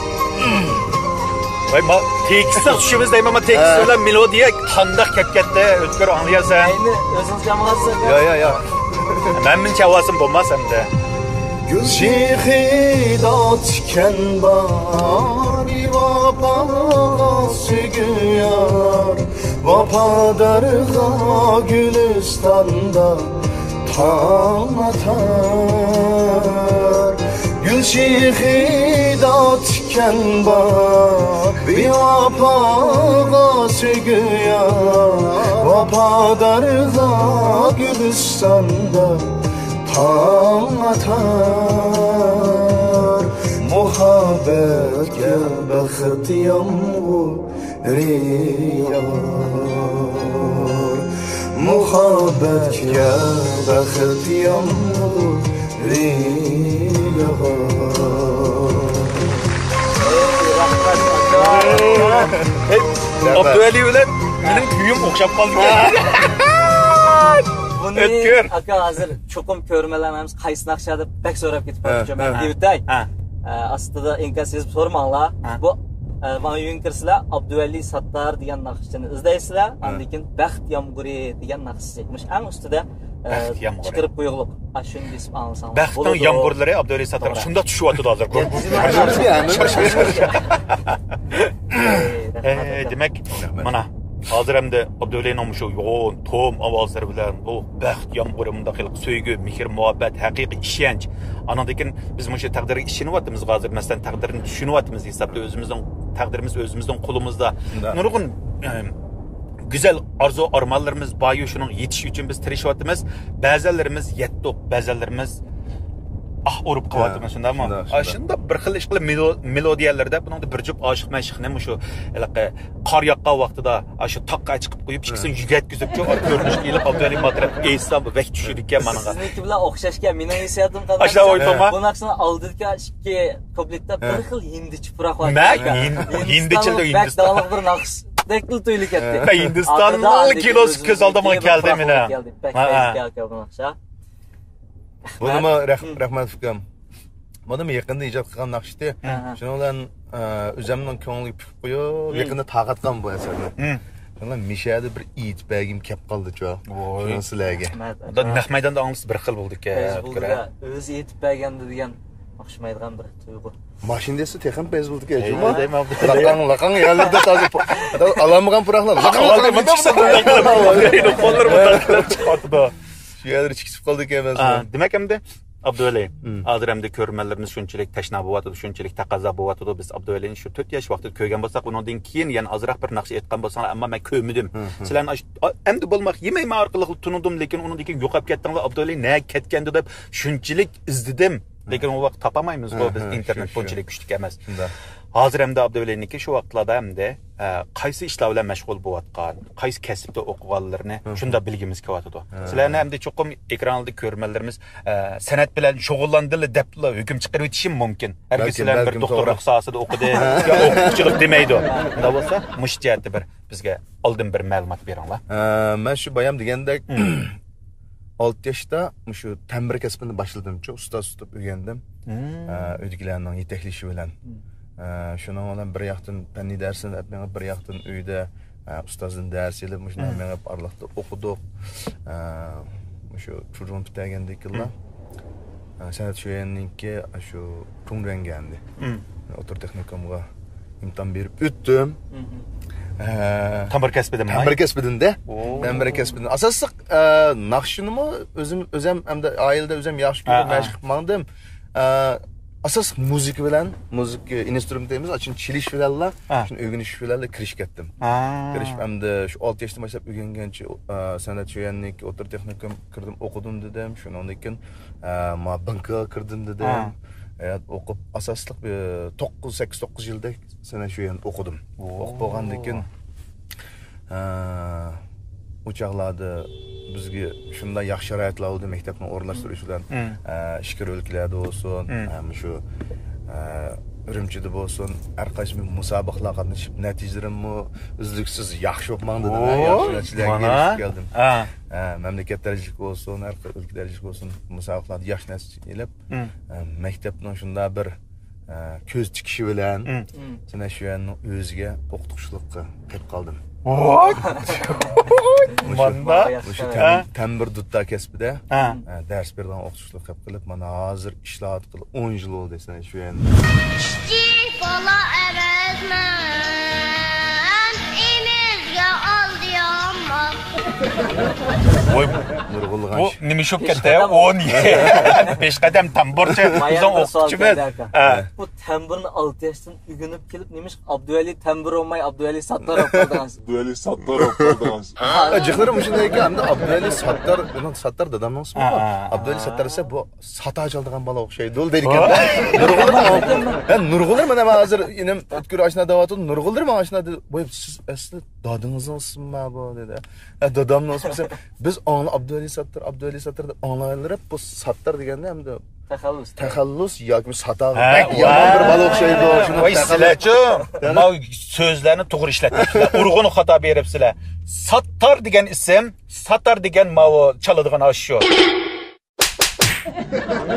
ۋاي، ما-، تېكىستقا چۈشىمىز دەيمەن، ما تېكىست بىلەن مېلودىيە قانداق كەپ كەتتى، ئۆتكۈر ئاڭلىياسەن. ئەينى ئۆزىڭىز جامغالسىز. يا، يا، يا. مەن مۇنچە ئاۋازىم بولماس ئەمدى. گۈل شېخىدا تىكەن بار، بىۋاپاغا سۆيگۈ يار. ۋاپادارغا گۈلىستاندا تاڭ ئاتار. گۈل شېخىدا تىكەن بار، بىۋاپاغا سۆيگۈ يار. ۋاپادارغا گۈلىستاندا تاڭ ئاتار. مۇھەببەتكە بەخت يامغۇر ياغار. مۇھەببەتكە بەخت يامغۇرى ياغار. ئابدۇۋەلى بىلەن مېنىڭ كۈيۈم ئوخشاپ قالدىكەن. بۇنى ئۆتكۈر. ئاكا ھازىر چوقۇم كۆرۈرمەنلەر ئەمەس، قايسى ناخشا دەپ بەك سوراپ كېتىپ قاپتۇ. مەن دېيىۋېتەي. ئە، ئاستىدا ئىنكاس يېزىپ سورىماڭلار. بۇ، ئە، ماڭا يۈگۈرۈپ كىرسىلەر، ئابدۇۋەلى ساتتار دېگەن ناخشىچىنى ئىزدەيسىلەر. ئاندىن كېيىن بەخت يامغۇرى دېگەن ناخشىچى. مۇشۇ ئەڭ ئۈستىدە، ئە، بەخت يامغۇرى. چىقىرىپ قويۇغلۇق. ئاشۇنى دېسىپ ئاڭلىساڭلار بەختنىڭ بولىدۇ. يامغۇرلىرى ئابدۇۋەلى ساتتار. توغرا. شۇنداق چۈشۈۋاتىدۇ ھازىر. ئەي، دېمەك، مانا، ھازىر ئەمدى ئابدۇۋەلىنىڭ مۇشۇ يوغان، توم ئاۋازلىرى بىلەن بۇ بەخت يامغۇرى، مۇنداق ھېلىقى سۆيگۈ، مېھىر، مۇھەببەت، ھەقىقىي ئىشەنچ. ئانىڭدىن كېيىن بىز مۇشۇ تەقدىرگە ئىشىنىۋاتىمىز ھازىر. مەسىلەن، تەقدىرنى چۈشىنىۋاتىمىز ھېسابتا ئۆزىمىزنىڭ تەقدىرىمىز ئۆزىمىزنىڭ قولىمىزدا. نۇرغۇن، ئە، گۈزەل ئارزۇ-ئارمانلىرىمىز بار، شۇنىڭغا يېتىش ئۈچۈن بىز تىرىشىۋاتىمىز. بەزەنلىرىمىز يەتتۇق، بەزەنلىرىمىز، ئاھ ئۇرۇپ قېلىۋاتىمىز، شۇنداقمۇ؟ شۇنداق، شۇنداق. شۇنداق بىر خىل ئىشقىلىپ مېلو-، مېلودىيەلەردە بۇنىڭدا بىر جۈپ ئاشىق مەشۇقنى مۇشۇ ھېلىقى قار ياغقان ۋاقتىدا، ئاشۇ تاغقا چىقىپ قويۇپ، ئىككىسىنى يۈگەتكۈزۈپ، شۇ كۆرۈنۈشكە ئېلىپ، ئابدۇۋەلى ماترەپ ئېيتسام، بەك چۈشىدىكەن مانىڭغا. سىزنىڭكى بىلەن ئوخشاشكەن، مېنىڭ ھېسسىياتىم قانداق؟ ئاشۇنداق ئويلايمەن. بۇ ناخشىنىڭ ئالدىدىكى ئىككى كۇپلېتتا بىر خىل ھىندىچە پۇراق بار. مەن ھىن-، ھىندىچىلدا بەك داڭلىق بىر ناخشىدەكلا تۇيۇلۇپ كەتتى. مەن ھىندىستاننىڭ كىنوسى كۆز ئالدىمغا كەلدى مېنىڭ. بەك ھە، ھە. بۇنىمۇ رەھ-، رەھمەت ئۇكام. بۇنىمۇ يېقىندا ئىجاد قىلغان ناخشىتى. ھە، ھە. شۇنىڭ بىلەن، ئە، ئۆزەمنىڭ كۆڭلىگە پۈكۈپ قويۇپ، يېقىندا تارقاتقان بۇ ئەسەرنى. شۇنىڭ بىلەن مىشەدە بىر ئېيتىپ بەرگۈم كەپ قالدىچۇ. ۋوي. شۇنىڭ سىلەرگە. رەھمەت. نەق مەيداندا ئاڭلىسا بىر خىل بولىدىكەن. فەيزۇللا ئۆزى ئېيتىپ بەرگەندە دېگەن ئوخشىمايدىغان بىر تۇيغۇ. ماشىنا دېسە تېخىمۇ پەيز بولىدىكەن، جۇمۇ. لاقاڭ، لاقاڭ يەرلىرىدە تازا پۇ-، ئالالمىغان پۇراقلار لاقاڭ، لاقاڭ دەپ چىقىپ قالىدۇ. شۇ يەرلىرى چىكىسىپ قالدىكەن مەسىلەن. دېمەك، ئەمدى ئابدۇۋەلى، ھازىر ئەمدى كۆرۈرمەنلىرىمىز شۇنچىلىك تەشنا بولۇۋاتىدۇ، شۇنچىلىك تەقەززا بولۇۋاتىدۇ. بىز ئابدۇۋەلىنى شۇ تۆت ياش ۋاقتىدا كۆرگەن بولساق، ئۇنىڭدىن كېيىن يەنە ئازراق بىر ناخشا ئېيتقان بولساڭلار، ئەمما مەن كۆرمىدىم. سىلەرنى ئاش-، ئا-، ئەمدى بولماق يېمەيمەن ئارقىلىق تونۇدۇم، لېكىن ئۇنىڭدىن كېيىن يوقاپ كەتتىڭلار، ئابدۇۋەلى نەگە كەتكەندۇ دەپ شۇنچىلىك ئىزدىدىم. لېكىن ئۇ ۋاقىت تاپالمايمىزغۇ، بىز ئىنتېرنېت بۇنچىلىك كۈچلۈك ئەمەس. ھازىر ئەمدى ئابدۇۋەلىنىڭكى شۇ ۋاقىتلاردا ئەمدى، ئە، قايسى ئىشلار بىلەن مەشغۇل بولۇۋاتقان، قايسى كەسىپتە ئوقۇغانلىرىنى شۇنداق بىلگۈمىز كېلىۋاتىدۇ. سىلەرنى ئەمدى چوقۇم ئېكراندا كۆرۈرمەنلىرىمىز، ئە، سەنئەت بىلەن شۇغۇللاندىلا دەپلا ھۆكۈم چىقىرىۋېتىشىم مۇمكىن. ھەرگىز سىلەرنى بىر دوختۇرلۇق ساھەسىدە ئوقۇدى يا ئوقۇتقۇچىلىق دېمەيدۇ. شۇنداق بولسا مۇشۇ جەھەتتە بىر بىزگە ئالدىن بىر مەلۇمات بېرىڭلار. ئە، مەن شۇ بايام دېگەندەك، ئالتە ياشتا مۇشۇ تەمبۇر كەسپىنى باشلىدىمچۇ، ئۇستاز تۇتۇپ ئۆگەندىم. ئە، ئۆيدىكىلەرنىڭ يېتەكلىشى بىلەن. ئە، شۇنىڭ بىلەن بىر ياقتىن پەننىي دەرسنى ئەپ مېڭىپ، بىر ياقتىن ئۆيدە، ئە، ئۇستازدىن دەرس ئېلىپ، مۇشۇنداق مېڭىپ ئارىلىقتا ئوقۇدۇق. ئە، مۇشۇ چۇرۇڭ پۈتتۈرگەندىن كېيىنلا، ئە، سەنئەت شۆيەننىڭكى شۇ تۇڭرەنگەندى. ئوتتۇرا تېخنىكومغا ئىمتىھان بېرىپ ئۆتتۈم. ئە، تەمبۇر كەسپىدىنمۇ؟ تەمبۇر كەسپىدىن-دە. تەمبۇر كەسپىدىن. ئاساسلىق، ئە، ناخشىنىمۇ ئۆزۈم، ئۆزەم ھەمدە ئائىلىدە ئۆزەم ياخشى كۆرۈپ مەشىق قىلىپ ماڭدىم. ئە، ئاساسلىق مۇزىكا بىلەن، مۇزىكا ئىنسترۇمېنت دەيمىز، ئاشۇنى چېلىش بىلەنلا، شۇنى ئۆگىنىش بىلەنلا كىرىشىپ كەتتىم. كىرىشىپ ئەمدى شۇ ئالتە ياشتىن باشلاپ ئۆگەنگەنچە، ئە، سەنئەت شۆيەننىڭكى ئوتتۇرا تېخنىكوم كىردىم، ئوقۇدۇم دېدىم. شۇنىڭدىن كېيىن، ئە، ما بىڭكىغا كىردىم دېدىم. ھە. ھايات ئوقۇپ، ئاساسلىق بىر توققۇز، سەككىز، توققۇز يىلدەك سەنئەت شۆيەننى ئوقۇدۇم. ئوقۇپ بولغاندىن كېيىن، ئە، ئۇ چاغلاردا بىزگە شۇنداق ياخشى شارائىتلار بولدى، مەكتەپنىڭ ئورۇنلاشتۇرۇشى بىلەن، ئە، ئىچكىرى ئۆلكىلەردە بولسۇن، ئە، مۇشۇ، ئە، ئۈرۈمچىدە بولسۇن، ھەر قايسى بىر مۇسابىقىلەرگە قاتنىشىپ، نەتىجىلىرىممۇ ئۈزلۈكسىز ياخشى بولۇپ ماڭدى، ياخشى نەتىجىلەرگە ئېرىشىپ كەلدىم. ئە، مەملىكەت دەرىجىلىك بولسۇن، ھەر خىل ئۆلكە دەرىجىلىك بولسۇن، مۇسابىقىلەردە ياخشى نەتىجە ئېلىپ، ئە، مەكتەپنىڭ شۇنداق بىر، ئە، كۆز تىكىشى بىلەن سەنئەت شۆيەننىڭ ئۆزىگە ئوقۇتقۇچىلىققا قېلىپ قالدىم. ۋاي! مۇشۇ، مۇشۇ تەم-، تەمبۇر دۇتار كەسپىدە، ئە، دەرس بېرىدىغان ئوقۇتقۇچىلىققا قېلىپ قېلىپ، مانا ھازىر ئىشلەۋاتقىلى ئون يىل بولدى سەنئەت شۆيەننىڭ. ئىشچى بالا ئەمەسمەن، ئېمىزگە ئالدىيالماس. ۋوي، نۇرغۇنلىغان بۇ نېمە ئىش بولۇپ كەتتى؟ ئون يىل. پېشقەدەم تەمبۇرچى، بىزنىڭ ئوقۇتقۇچىمىز. بۇ تەمبۇرنى ئالتە ياشتىن ئۆگىنىپ كېلىپ، نېمىشقا ئابدۇۋەلى تەمبۇر بولماي، ئابدۇۋەلى ساتتار بولۇپ قالدىڭىز؟ ئابدۇۋەلى ساتتار بولۇپ قالدىڭىز. جىقلىرىم مۇشۇنداق ئىكەن، ئەمدى ئابدۇۋەلى ساتتار، ساتتار دادامنىڭ ئىسمى. ئابدۇۋەلى ساتتار دېسە، بۇ ساتا چالىدىغان بالا ئوخشايدۇ دەيدىكەن. نۇرغۇنلار، ھە، نۇرغۇنلار مانا ھازىر ئىنىم ئۆتكۈر ئاشۇنداق دەۋاتىدۇ. نۇرغۇنلار ماڭا ئاشۇنداق دېدى، بوي، سىز ئەسلى دادىڭىزنىڭ ئىسمىمۇ بۇ دېدى. ھە، دادامنىڭ ئىسمى دېسەم، بىز ئاڭلا ئابدۇۋەلى ساتتار، ئابدۇۋەلى ساتتار دەپ ئاڭلاۋېرىپ، بۇ ساتتار دېگەندە ئەمدى تەخەللۇس. تەخەللۇس ياكى ساتاغا بەك يامان بىر بالا ئوخشايدۇ. ۋاي، سىلەرچۇ، ماۋۇ سۆزلەرنى توغرا ئىشلەتمەپسىلەر. ئۇرغۇنغا خاتا بېرىپسىلەر. ساتتار دېگەن ئىسىم، ساتار دېگەن ماۋۇ چالىدىغان ئاشۇ.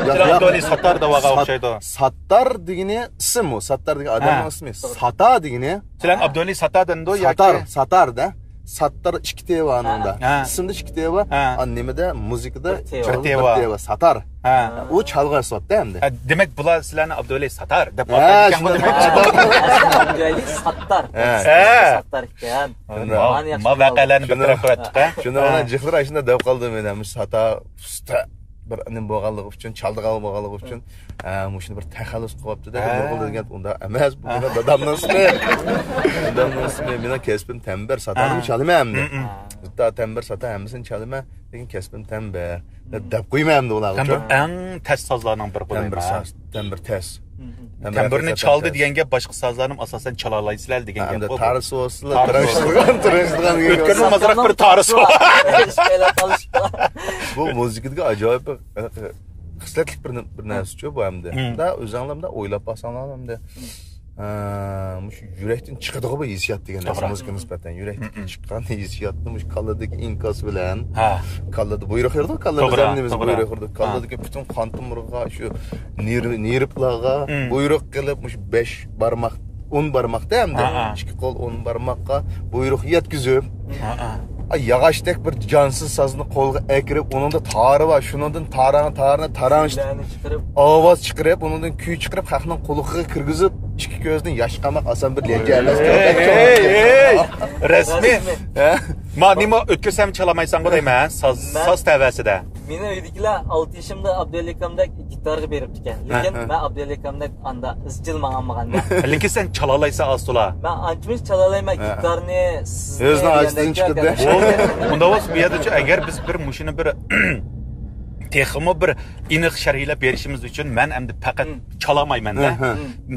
ياق، ياق. ئابدۇۋەلى ساتار دەۋالغان ئوخشايدۇ. ساتتار دېگىنى ئىسىم ئۇ. ساتتار دېگەن ئادەمنىڭ ئىسمى. ساتا دېگىنى. سىلەر ئابدۇۋەلى ساتا دەمدۇ ياكى؟ ساتار، ساتار دە. ساتتار ئىككى تې بار ئۇنىڭدا. ئىسىمدا ئىككى تې بار. ئا، نېمىدە، مۇزىكىدا بىر تې بار. ساتار. ئۇ چالغان ئىسۋاتتا ئەمدى. ھە، دېمەك، بۇلار سىلەرنى ئابدۇۋەلى ساتار دەپ ئاتايدىكەن. ئابدۇۋەلى ساتتار. ساتتار ئىكەن. ما ۋەقەلەرنى بىر تەرەپ قىلىۋەتتۇق. شۇنىڭ بىلەن جىقلىرى ئاشۇنداق دەپ قالدى مېنى، ساتا، ئۇستا. بىر نېمە بولغانلىقى ئۈچۈن، چالىدىغان بولغانلىقى ئۈچۈن، ھە، مۇشۇنى بىر تەخەللۇس قىلىۋاپتۇ دەپ، ھە، نۇرغۇن دېگەن، ئۇنداق ئەمەس، بۇ، ھە، دادامنىڭ ئىسمى. دادامنىڭ ئىسمى. مېنىڭ كەسپىم تەمبىر، ساتارمۇ، ھە، چالىمەن ئەمدى. ھە. ھە. ھەتتا تەمبىر، ساتار ھەممىسىنى چالىمەن، لېكىن كەسپىم تەمبىر دەپ، دەپ قويىمەن ئەمدى ئۇلارغا. تەمبىر ئەڭ تەس سازلارنىڭ بىرى، تەمبىر ساز، تەمبىر تەس. تەمبۇرنى چالدى دېگەن گەپ، باشقا سازلارنىمۇ ئاساسەن چالالايسىلەر دېگەن گەپ. تارىسى بولسىلا، تارىسى تىرىشتۇرغان، تىرىشتۇرغان دېگەن گەپ. ئۆتكۈرنىڭ ئازراق بىر تارىسى بار. بۇ مۇزىكىدىكى ئاجايىپ بىر خىسلەتلىك بىر، بىر نەرسىچۇ بۇ ئەمدى. مۇنداق ئۆزۈڭلار مۇنداق ئويلاپ باقساڭلار ئەمدى. ئە، مۇشۇ يۈرەكتىن چىقىدىغۇ بۇ ھېسسىيات دېگەن نەرسە، مۇزىكىغا نىسبەتەن. يۈرەكتىن چىققان ھېسسىياتنى مۇشۇ كاللىدىكى ئىنكاس بىلەن، كاللىدا بۇيرۇق يېرىدۇ، كاللىمىز ھەممىمىز بۇيرۇق يېرىدۇ. كاللىدىكى پۈتۈن قان تومۇرغا، شۇ نېرۋ-، نېرۋلارغا بۇيرۇق قىلىپ، مۇشۇ بەش بارماق، ئون بارماقتا ئەمدى. ئىككى قول ئون بارماققا بۇيرۇق يەتكۈزۈپ، ئاي، ياغاچتەك بىر جانسىز سازنى قولغا ئەكىرىپ، ئۇنىڭدا تارى بار، شۇنىڭدىن تاراڭ، تارنى تاراڭ ئاۋاز چىقىرىپ، ئۇنىڭدىن كۈي چىقىرىپ، خەقنىڭ قۇلىقىغا كىرگۈزۈپ، ئىككى كۆزدىن ياش قاماق ئاسان بىر لەنجە ئەمەس. ھەي، ھەي، رەسمىي. ھە؟ ما نېمە ئۆتكۈرسەم چالالمايسەنغۇ دەيمەن، ساز، ساز تەۋەسىدە. مېنىڭ ئۆيدىكىلەر ئالتە يېشىمدا ئابدۇلى ئاكامدەك گىتارغا بېرىپتىكەن. لېكىن مەن ئابدۇلى ئاكامدەك ئاندا ئىزچىل ماڭالمىغاندا. لېكىن سەن چالالايسەن ئاز تولا. مەن ئانچە-مۇنچە چالالايمەن، گىتارنى سىزنى ئۇندا بولسا، بۇ يەردىچۇ، ئەگەر بىز بىر مۇشۇنى بىر تېخىمۇ بىر ئېنىق شەرھلەپ بېرىشىمىز ئۈچۈن مەن ئەمدى پەقەت چالالمايمەن-دە.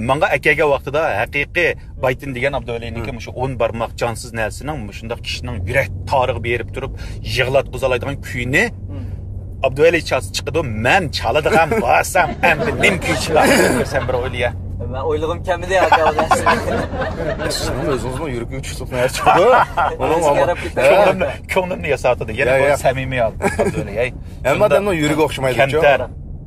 ماڭا ئەكەلگەن ۋاقتىدا ھەقىقىي بايتىن دېگەن ئابدۇلىنىڭكى مۇشۇ ئون بارماق جانسىز نەرسىنىڭ مۇشۇنداق كىشىنىڭ يۈرەك تارىغا بېرىپ تۇرۇپ يىغلاتقۇزالايدىغان كۈيىنى ئابدۇۋەلى چالسا چىقىدۇ، مەن چالىدىغان بولسام ئەمدى نېمە كۈي چىقار؟ سەن بىر ئويلىيە. مەن ئويلىغۇم كەلمىدى ئاكا، ئۇ نەرسىنى. سىزنىڭ ئۆزىڭىزنىڭ يۈرىكىگە چۈشلۈك نەرسە چىقىدۇ. كۆڭلۈمنى، كۆڭلۈمنى ياساتىدۇ. يەنە بۇ سەمىمىي ئابدۇۋەلى. ھەممە ئادەمنىڭ يۈرىكى ئوخشىمايدۇ. كەمتەر.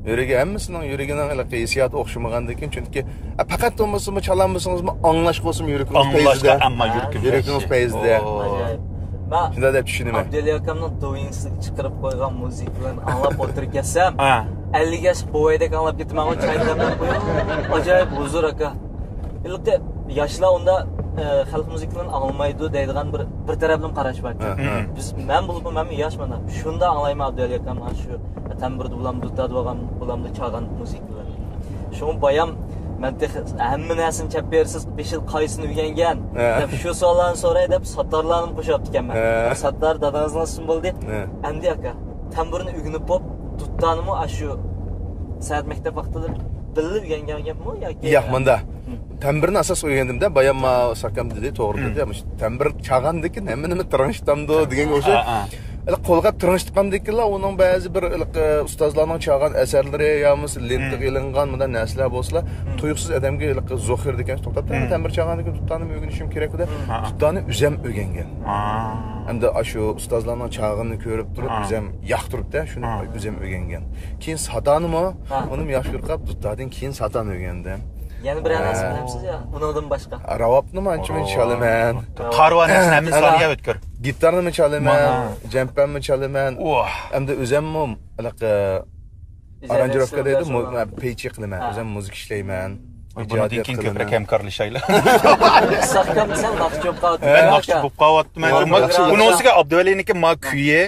يۈرىكى، ھەممىسىنىڭ يۈرىكىنىڭ ھېلىقى ھېسسىياتى ئوخشىمىغاندىكىن، چۈنكى، ئە، پەقەت بولمىسىمۇ، چالالمىسىڭىزمۇ ئاڭلاشقا بولسىمۇ يۈرىكىڭىز پەيزىدە. ئەمما يۈرىكىڭىز پەيزىدە. شۇنداق دەپ چۈشىنىمەن. ئابدۇلى ئاكامنىڭ دوۋيىنسىدىكى چىقىرىپ قويغان مۇزىكىلىرىنى ئاڭلاپ ئولتۇرۇپ كەتسەم، ئەللىك ياشلىق بوۋايدەك ئاڭلاپ كېتىمەنغۇ، چاي دەملەپ قويۇپ. ئاجايىپ ھۇزۇر ئاكا. ھېلىقى ياشلار ئۇنداق، ئە، خەلق مۇزىكىلىرىنى ئاڭلىمايدۇ دەيدىغان بىر، بىر تەرەپلىمە قاراش باركەن. بىز، مەن بولۇپمۇ، مەنمۇ ياشمەن. شۇنداق ئاڭلايمەن ئابدۇلى ئاكام، شۇ تەمبۇردا بولامدۇ، دۇتادا بولغان، بولامدۇ چالغان مۇزىكىلىرى. شۇڭا بايام، مەن تېخى ھەممە نەرسىنى چەپ بېرىسىز، بېشىدا قايسىنى ئۆگەنگەن دەپ شۇ سوئاللارنى سوراي دەپ ساتتارلارنىمۇ قوشۇۋاپتىكەنمەن. ساتتار دادىڭىزنىڭ ئىسمى بولدى. ئەمدى ئاكا، تەمبۇرنى ئۆگىنىپ بولۇپ، دۇتانىمۇ ئاشۇ سەنئەت مەكتەپ ۋاقتىدا بىللە ئۆگەنگەنمۇ ياكى؟ ياق، مۇندا. تەمبىرنى ئاساس ئۆگەندىم-دە، بايام ما ساكام دېدى، توغرا دېدى. مۇشۇ تەمبىر چالغاندىكىن ھەممە نېمە تىرىڭشىتامدۇ دېگەنگە ئوخشاش. ھېلى قولغا تىرىڭشىتقاندىكىنلا ئۇنىڭ بەزى بىر ھېلىقى ئۇستازلارنىڭ چالغان ئەسەرلىرى يا بولمىسا لېنتىغا ئېلىنغان مۇنداق نەرسىلەر بولسىلا، تۇيۇقسىز ئادەمگە ھېلىقى زوخىر دېگەن توختاپ، تەمبىر چالغاندىكىن دۇتانىمۇ ئۆگىنىشىم كېرەك دەپ، دۇتانى ئۆزەم ئۆگەنگەن. ئەمدى ئاشۇ ئۇستازلارنىڭ چالغىنىنى كۆرۈپ تۇرۇپ، ئۆزەم ياقتۇرۇپتە، شۇنى ئۆزەم ئۆگەنگەن. كېيىن ساتانىمۇ، ئۇنىمۇ ياخشى كۆرۈپ قاپ، دۇتادىن كېيىن ساتان ئۆگەندىم. يەنە بىر نەرسە بىلەمسىز يا؟ ئۇنىڭدىن باشقا. راۋابنىمۇ ئانچە مۇنچە چالىمەن. تارۋانىسىنى ھەممىسى سالىيا ئۆتكۈر. گىتارنىمۇ چالىمەن، جەمپەممۇ چالىمەن. ئەمدى ئۆزەممۇ ئاراڭجىروفكا دەيدۇ، پەيچى قىلىمەن. ئۆزەم مۇزىكا ئىشلەيمەن. بۇنىڭدىن كېيىن كۆپرەك ھەمكارلىشايلى. ساقكام دېسەڭ ناخشىچى بولۇپ قاۋاتىمەن. مەن ناخشىچى بولۇپ قاۋاتىمەن. بۇنىڭ ئۈستىگە ئابدۇۋەلىنىڭكى ما كۈيى.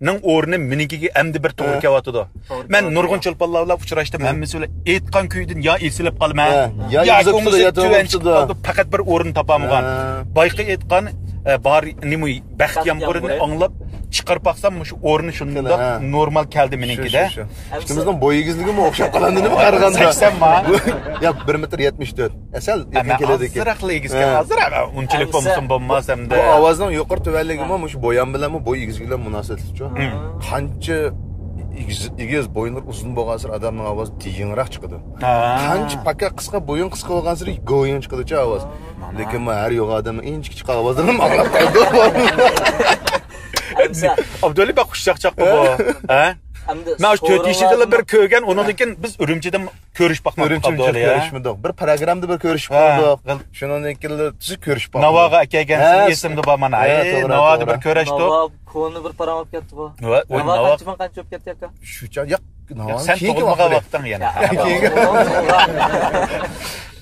نىڭ ئورنى مېنىڭكىگە ئەمدى بىر توغرا كېلىۋاتىدۇ. مەن نۇرغۇن چولپانلار بىلەن ئۇچراشتىم، ھەممىسى بىلەن ئېيتقان كۈيىدىن يا ئېسىلىپ قالىمەن، يا كۆڭلى تۆۋەن چىقىپ قالىدۇ، پەقەت بىر ئورۇن تاپالمىغان. بايىقى ئېيتقان، ئە، بار نېمە، بەخت يامغۇرىنى ئاڭلاپ چىقىرىپ باقسام، مۇشۇ ئورنى شۇنداق نورمال كەلدى مېنىڭكىدە. ئىككىمىزنىڭ بوي ئېگىزلىكىمۇ ئوخشاپ قالامدۇ نېمە قارىغاندا؟ سەكسەن ما؟ يا، بىر مېتىر يەتمىش تۆت. ئەسەل يېقىن كېلىدىكەن. ئازراق ئېگىزكەن، ئازراق، ئۇنچىلىك بولمىسۇن بولماس ئەمدى. بۇ ئاۋازنىڭ يۇقىرى تۆۋەنلىكىمۇ مۇشۇ بويان بىلەنمۇ، بوي ئېگىزلىكى بىلەن مۇناسىۋەتلىك. قانچە ئېگىز، ئېگىز، بويۇنلىرى ئۇزۇن بولغانسېرى ئادەمنىڭ ئاۋازى دىيىڭراق چىقىدۇ. قانچە پاكا قىسقا، بويۇن قىسقا بولغانسېرى گويۇڭ چىقىدۇچۇ ئاۋاز. لېكىن مانا ھەر يوغان ئادەمنىڭ ئىنچىكە چىققان ئاۋازلىرىنى ئاڭلاپ قالدۇم. ئابدۇلى بەك خۇشچاقچاققۇ بۇ. ھە؟ مەن تۆت يېشىدىلا بىر كۆرگەن، ئۇنىڭدىن كېيىن بىز ئۈرۈمچىدە كۆرۈشۈپ باقمىدۇق ئابدۇلى. كۆرۈشمىدۇق. بىر پروگراممىدا بىر كۆرۈشۈپ قالدۇق. شۇنىڭدىن كېيىن تۈزۈك كۆرۈشۈپ باقمىدۇق. ناۋاغا ئەكەلگەنسىز، ئېسىمدە بار مانا. ناۋادا بىر كۆرۈشتۇق. ناۋا كونا بىر پاراڭ بولۇپ كەتتىغۇ. ناۋا قانچە مىڭ قانچە بولۇپ كەتتى ئاكا؟ شۇ چاغ ياق، ناۋا سەن تۇغۇلمىغان ۋاقتىڭ يەنە.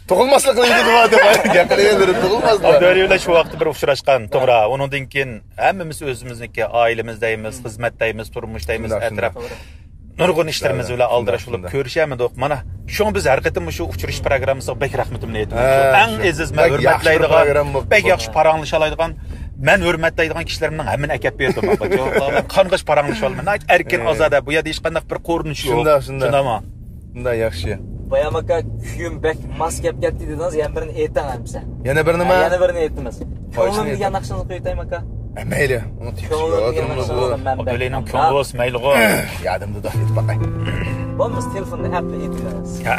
تۇغۇلماسلىق قىلىدۇ نېمە دەپ گەپ قىلىۋېرىدۇ، تۇغۇلماسلىق. ئابدۇلى بىلەن شۇ ۋاقىتتا بىر ئۇچراشقان، توغرا. ئۇنىڭدىن كېيىن ھەممىمىز ئۆزىمىزنىڭكى، ئائىلىمىز دەيمىز، خىزمەت دەيمىز، تۇرمۇش دەيمىز، ئەتراپ. نۇرغۇن ئىشلىرىمىز بىلەن ئالدىراش بولۇپ كۆرۈشەلمىدۇق. مانا شۇڭا بىز ھەر قېتىم مۇشۇ ئۇچرىشىش پروگراممىسىغا بەك رەھمىتىمنى ئېيتىمەن. ھە، شۇ ئەڭ ئېزىز مەن ھۆرمەتلەيدىغان، بەك ياخشى پاراڭلىشالايدىغان، مەن ھۆرمەتلەيدىغان كىشىلىرىمنىڭ ھەممىنى ئەكەپ بېرىدۇ. مەن قانغىچە پاراڭلىشىۋالىمەن. ناھايىتى ئەركىن، ئازادە. بۇ يەردە ھېچقانداق بىر قورقۇنچ يوق. شۇنداق، شۇنداق. شۇنداقمۇ؟ شۇنداق ياخشى. بايام ئاكا، كۈيۈم بەك ماس كەپ كەتتى دېدىڭىز، يەنە بىرىنى ئېيتىڭ ئەمىسە. يەنە بىرى نېمە؟ يەنە بىرىنى ئېيتىمىز. كۆڭلۈم دېگەن ناخشىڭىزنى قويۇۋېتەيمىكا؟ ھە، مەيلى. ئۇنى تېپىشكە كۆڭلۈم دېگەن ناخشىڭىز مەن بەك ئابدۇلىنىڭ كۆڭلى بولسا مەيلىغۇ. يادىمدا داپ ئېيتىپ باقاي. بولمىسا تېلېفوندا ئەپلا ئېيتىپ بېرىڭىز. ھە.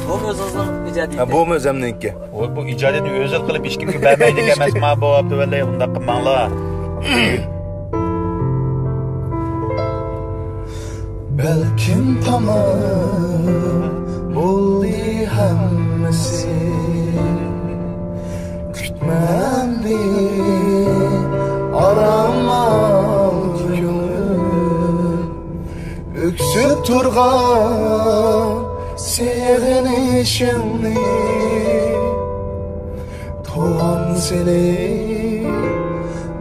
بۇمۇ ئۆزىڭىزنىڭ ئىجادىيىتى؟ ھە، بۇمۇ ئۆزۈمنىڭكى. ۋوي، بۇ ئىجادىيەتنى ئۆزى قىلىپ ھېچكىمگە بەرمەيدىكەن ئەمەسما بۇ ئابدۇۋەلى؟ ئۇنداق قىلماڭلار. بەلكىم تامام بولدى ھەممىسى. كۈتمە ئەمدى، ئارام ئال كۆڭلۈم. ئۆكسۈپ تۇرغان سېغىنىشىڭنى توغان سېلىپ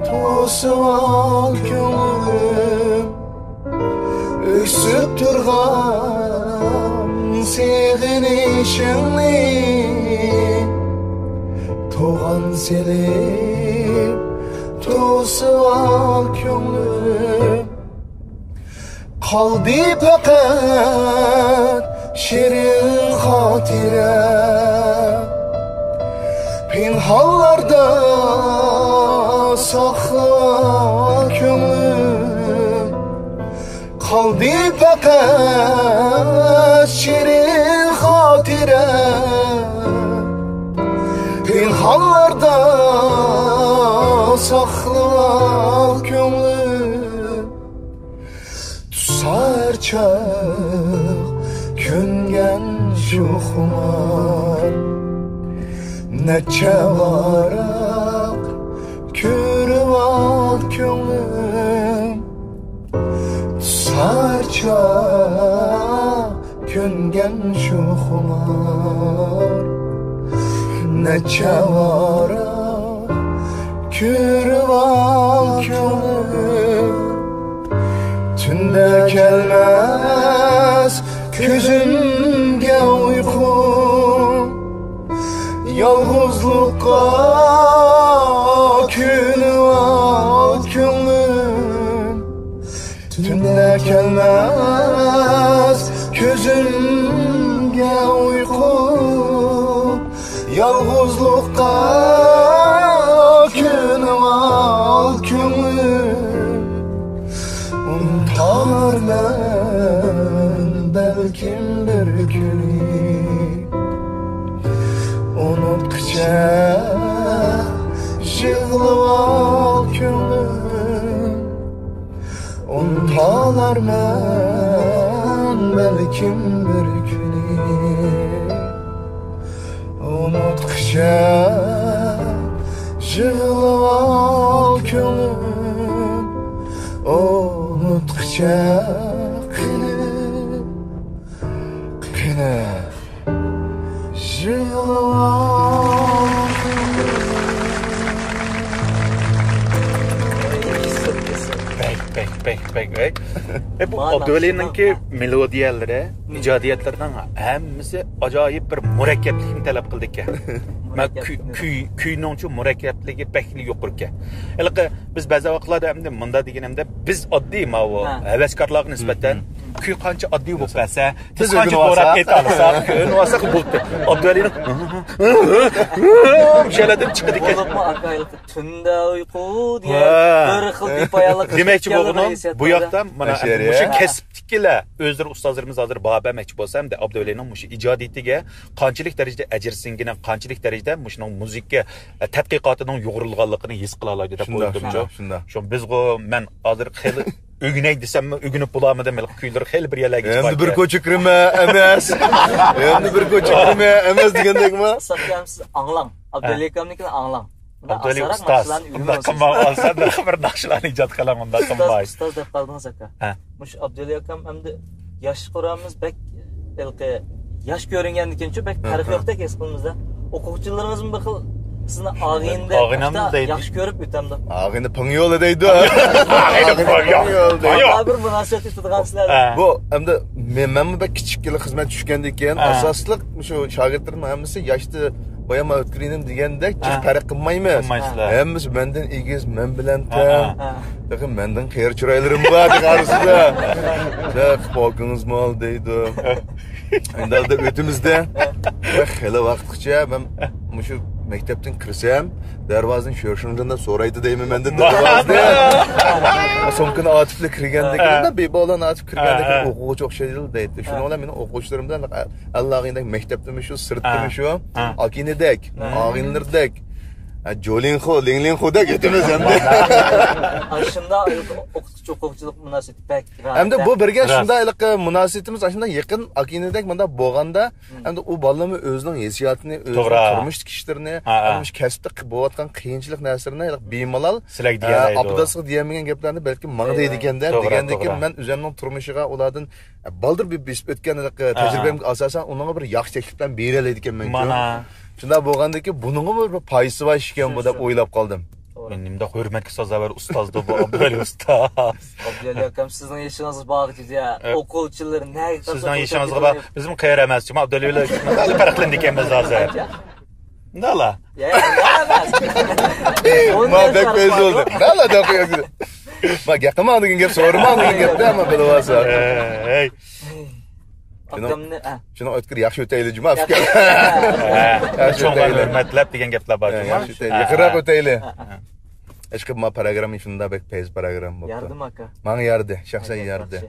توسۇۋال كۆڭلۈم. ئۆكسۈپ تۇرغان سېغىنىشىڭنى توغان سېلىپ توسۇۋال كۆڭلۈم. قالدى پەقەت شېرىن خاتىرە، پىنھانلاردا ساقلا كۆڭلۈم. قالدى پەقەت شېرىن خاتىرە، پىنھانلاردا ساقلا كۆڭلۈم. تۇتسا ھەر چاغ كۆنگەن شۇ خۇمار، نەچچە ۋاراق كۆرۈۋال كۆڭلۈم. تۇتسا ھەر چاغ كۆنگەن شۇ خۇمار، نەچچە ۋاراق كۆرۈۋال كۆڭلۈم. تۈندە كەلمەس كۆزۈمگە ئۇيقۇ، يالغۇزلۇققا كۆنۈۋال كۆڭلۈم. تۈندە كەلمەس كۆزۈمگە ئۇيقۇ، يالغۇزلۇققا كۆنۈۋال كۆڭلۈم. ئۇنتارمەن بەلكىم بىر كۈنى، ئۇنتقۇچە يىغلىۋال كۆڭلۈم. ئۇنتالارمەن بەلكىم بىر كۈنى، ئۇنتقۇچە يىغلىۋال كۆڭلۈم، ئۇنتقۇچە قېنى، قېنى. بەك، بەك، بەك، بەك، بەك. ئە، بۇ ئابدۇۋەلىنىڭكى مېلودىيەلىرى، ئىجادىيەتلىرىنىڭ ھەممىسى ئاجايىپ بىر مۇرەككەپلىكنى تەلەپ قىلىدىكەن. مەن كۈي، كۈي، كۈينىڭچۇ مۇرەككەپلىكى بەكلا يۇقىرىكەن. ھېلىقى بىز بەزى ۋاقىتلاردا ئەمدى مۇنداق دېگىنىمدە، بىز ئاددىي ماۋۇ ھەۋەسكارلارغا نىسبەتەن كۈي قانچە ئاددىي بولۇپ بەرسە، بىز قانچە دوراپ ئېيتالىساق، ئۆگىنىۋالساق بولدى. ئابدۇۋەلىنىڭ مۇشۇ يەردىن چىقىدىكەن. بولۇپمۇ ئاكا، ھېلىقى تۈندە ئۇيقۇ دېگەن بىر خىل بىپايانلىق دېمەكچى بولغىنىم، بۇ ياقتا مانا مۇشۇ كەسىپتىكىلەر، ئۆزلىرى ئۇستازلىرىمىز ھازىر باھا بەرمەكچى بولسا، ئەمدى ئابدۇۋەلىنىڭ مۇشۇ ئىجادىيىتىگە قانچىلىك دەرىجىدە ئەجىر سىڭگىنى، قانچىلىك دەرىجىدە مۇشۇنىڭ مۇزىكا، ئە، تەتقىقاتىنىڭ يۇغۇرۇلغانلىقىنى ھېس قىلالايدۇ دەپ ئويلىدىمچۇ. شۇنداق، شۇنداق. شۇ بىزغۇ مەن ھازىر خېلى ئۆگىنەي دېسەممۇ ئۆگىنىپ بولالمىدىم. ھېلىقى كۈيلىرى خېلى بىر يەرلەرگە يېتىپ باركەن. ئەمدى بىر كوچا كىرمە ئەمەس. ئەمدى بىر كوچا كىرمە ئەمەس دېگەندەكما؟ ساقچى ئاكام، سىز ئاڭلاڭ. ئابدۇۋەلى ئاكامنىڭكىنى ئاڭلاڭ. ئابدۇۋەلى ئۇستاز، ئۇنداق قىلماڭ، سەن بىر ناخشىلارنى ئىجاد قىلىڭ، ئۇنداق قىلماي. ئۇستاز دەپ قالدىڭىز ئاكا. ھە. مۇشۇ ئابدۇۋەلى ئاكام ئەمدى ياش قورامىز بەك ھېلىقى ياش كۆرۈنگەندىكىنچۇ بەك پەرقى يوقتەك ھېس قىلىمىزدا. ئوقۇغۇچىلىرىڭىزمۇ بىر خىل سىزنى ئاغىنىدەك ئاغىنەم دەيدۇ. ياخشى كۆرۈپ ئۆتەمدۇ؟ ئاغىنى پىڭيولى دەيدۇ. ئاغىنى پىڭيولى دەيدۇ. بۇ ئەمدى مەنمۇ بەك كىچىك خىزمەت چۈشكەندىن كېيىن ئاساسلىق شۇ شاگىرتلىرىم ھەممىسى ياشتا بايام ئۆتكۈرىنىم دېگەندەك چىش پەرق قىلمايمىز. ھەممىسى مەندىن ئېگىز، مەن بىلەن تەڭ. تېخى مەندىن قېرى چىرايلىرىم بار دېگەن ئارىسىدا. پوكىڭىزمۇ ئال دەيدۇ. ئەمدى ئۆتىمىزدە خېلى ۋاقىتقىچە مەن مۇشۇ مەكتەپتىن كىرسەم، دەرۋازىنى شۆشۈڭدىن دەپ سورايدۇ دەيمەن مەندىن دەرۋازىنى. سومكىنى ئاتىپلا كىرگەندىكىن، بىبالان ئاتىپ كىرگەندىكىن ئوقۇغۇچى ئوخشايدۇ دەيتتى. شۇنىڭ بىلەن مېنىڭ ئوقۇغۇچىلىرىم بىلەن ئەللاغىندەك مەكتەپتىمۇ شۇ، سىرتتىمۇ شۇ، ئاكىنىدەك، ئاغىنىلىرىدەك، جولىنخۇ، لىڭلىڭخۇدەك ئۆتىمىز ئەمدى. شۇنداق ئوقۇتقۇچى ئوقۇغۇچىلىق مۇناسىۋىتى بەك ئەمدى بۇ بىرگە شۇنداق ھېلىقى مۇناسىۋىتىمىز ئاشۇنداق يېقىن ئاكىنىدەك مۇنداق بولغاندا، ئەمدى ئۇ بالىلىرىمۇ ئۆزىنىڭ ھېسسىياتىنى، ئۆزىنىڭ تۇرمۇشتىكى ئىشلىرىنى، مۇشۇ كەسىپتە قىپ بولۇۋاتقان قىيىنچىلىق نەرسىلىرىنى بىر مالال سىلەرگە دېيەلەيدۇ. ئابداسقا دېيەلمىگەن گەپلەرنى بەلكىم ماڭا دەيدىكەن-دە، دېگەندىكىن مەن ئۆزۈمنىڭ تۇرمۇشىغا ئۇلاردىن بالدۇر بېسىپ ئۆتكەن تەجرىبەمگە ئاساسەن ئۇنىڭغا بىر ياخشى تەكلىپلەرنى بېرەلەيدىكەنمەن. مانا. شۇنداق بولغاندىكىن بۇنىڭغىمۇ بىر پايدىسى بار ئىكەن بۇ دەپ ئويلاپ قالدىم. نېمىنداق ھۆرمەتكە سازاۋەر ئۇستازدۇ بۇ ئابدۇۋەلى ئۇستاز. ئابدۇۋەلى ئاكام، سىزنىڭ يېشىڭىزغا بارغۇچە ئوقۇغۇچىلىرى نەگە سىزنىڭ يېشىڭىزغا بار. بىزمۇ قېرى ئەمەس، جۇما ئابدۇۋەلى بىلەن خېلى پەرقلىنىدىكەنمىز ھازىر. شۇنداقلا. ما بەك پەيز بولدى. نەلا دەپ قويۇڭ. ما گەپ قىلماڭ دېگەن گەپ، سورىماڭ دېگەن گەپتە، ما بىلىۋالسا. ھەي. شۇنىڭ ئۆتكۈر ياخشى ئۆتەيلى جۇما ئۇكا. ياخشى ئۆتەيلى. ھۆرمەتلەپ دېگەن گەپلەر بار جۇما. ياخشى ئۆتەيلى. يېقىنراق ئۆتەيلى. ئىشقىلىپ ما پروگرامما شۇنداق بەك پەيز پروگرامما بوپتۇ. ياردىمۇ ئاكا؟ ماڭا ياردى، شەخسەن ياردى.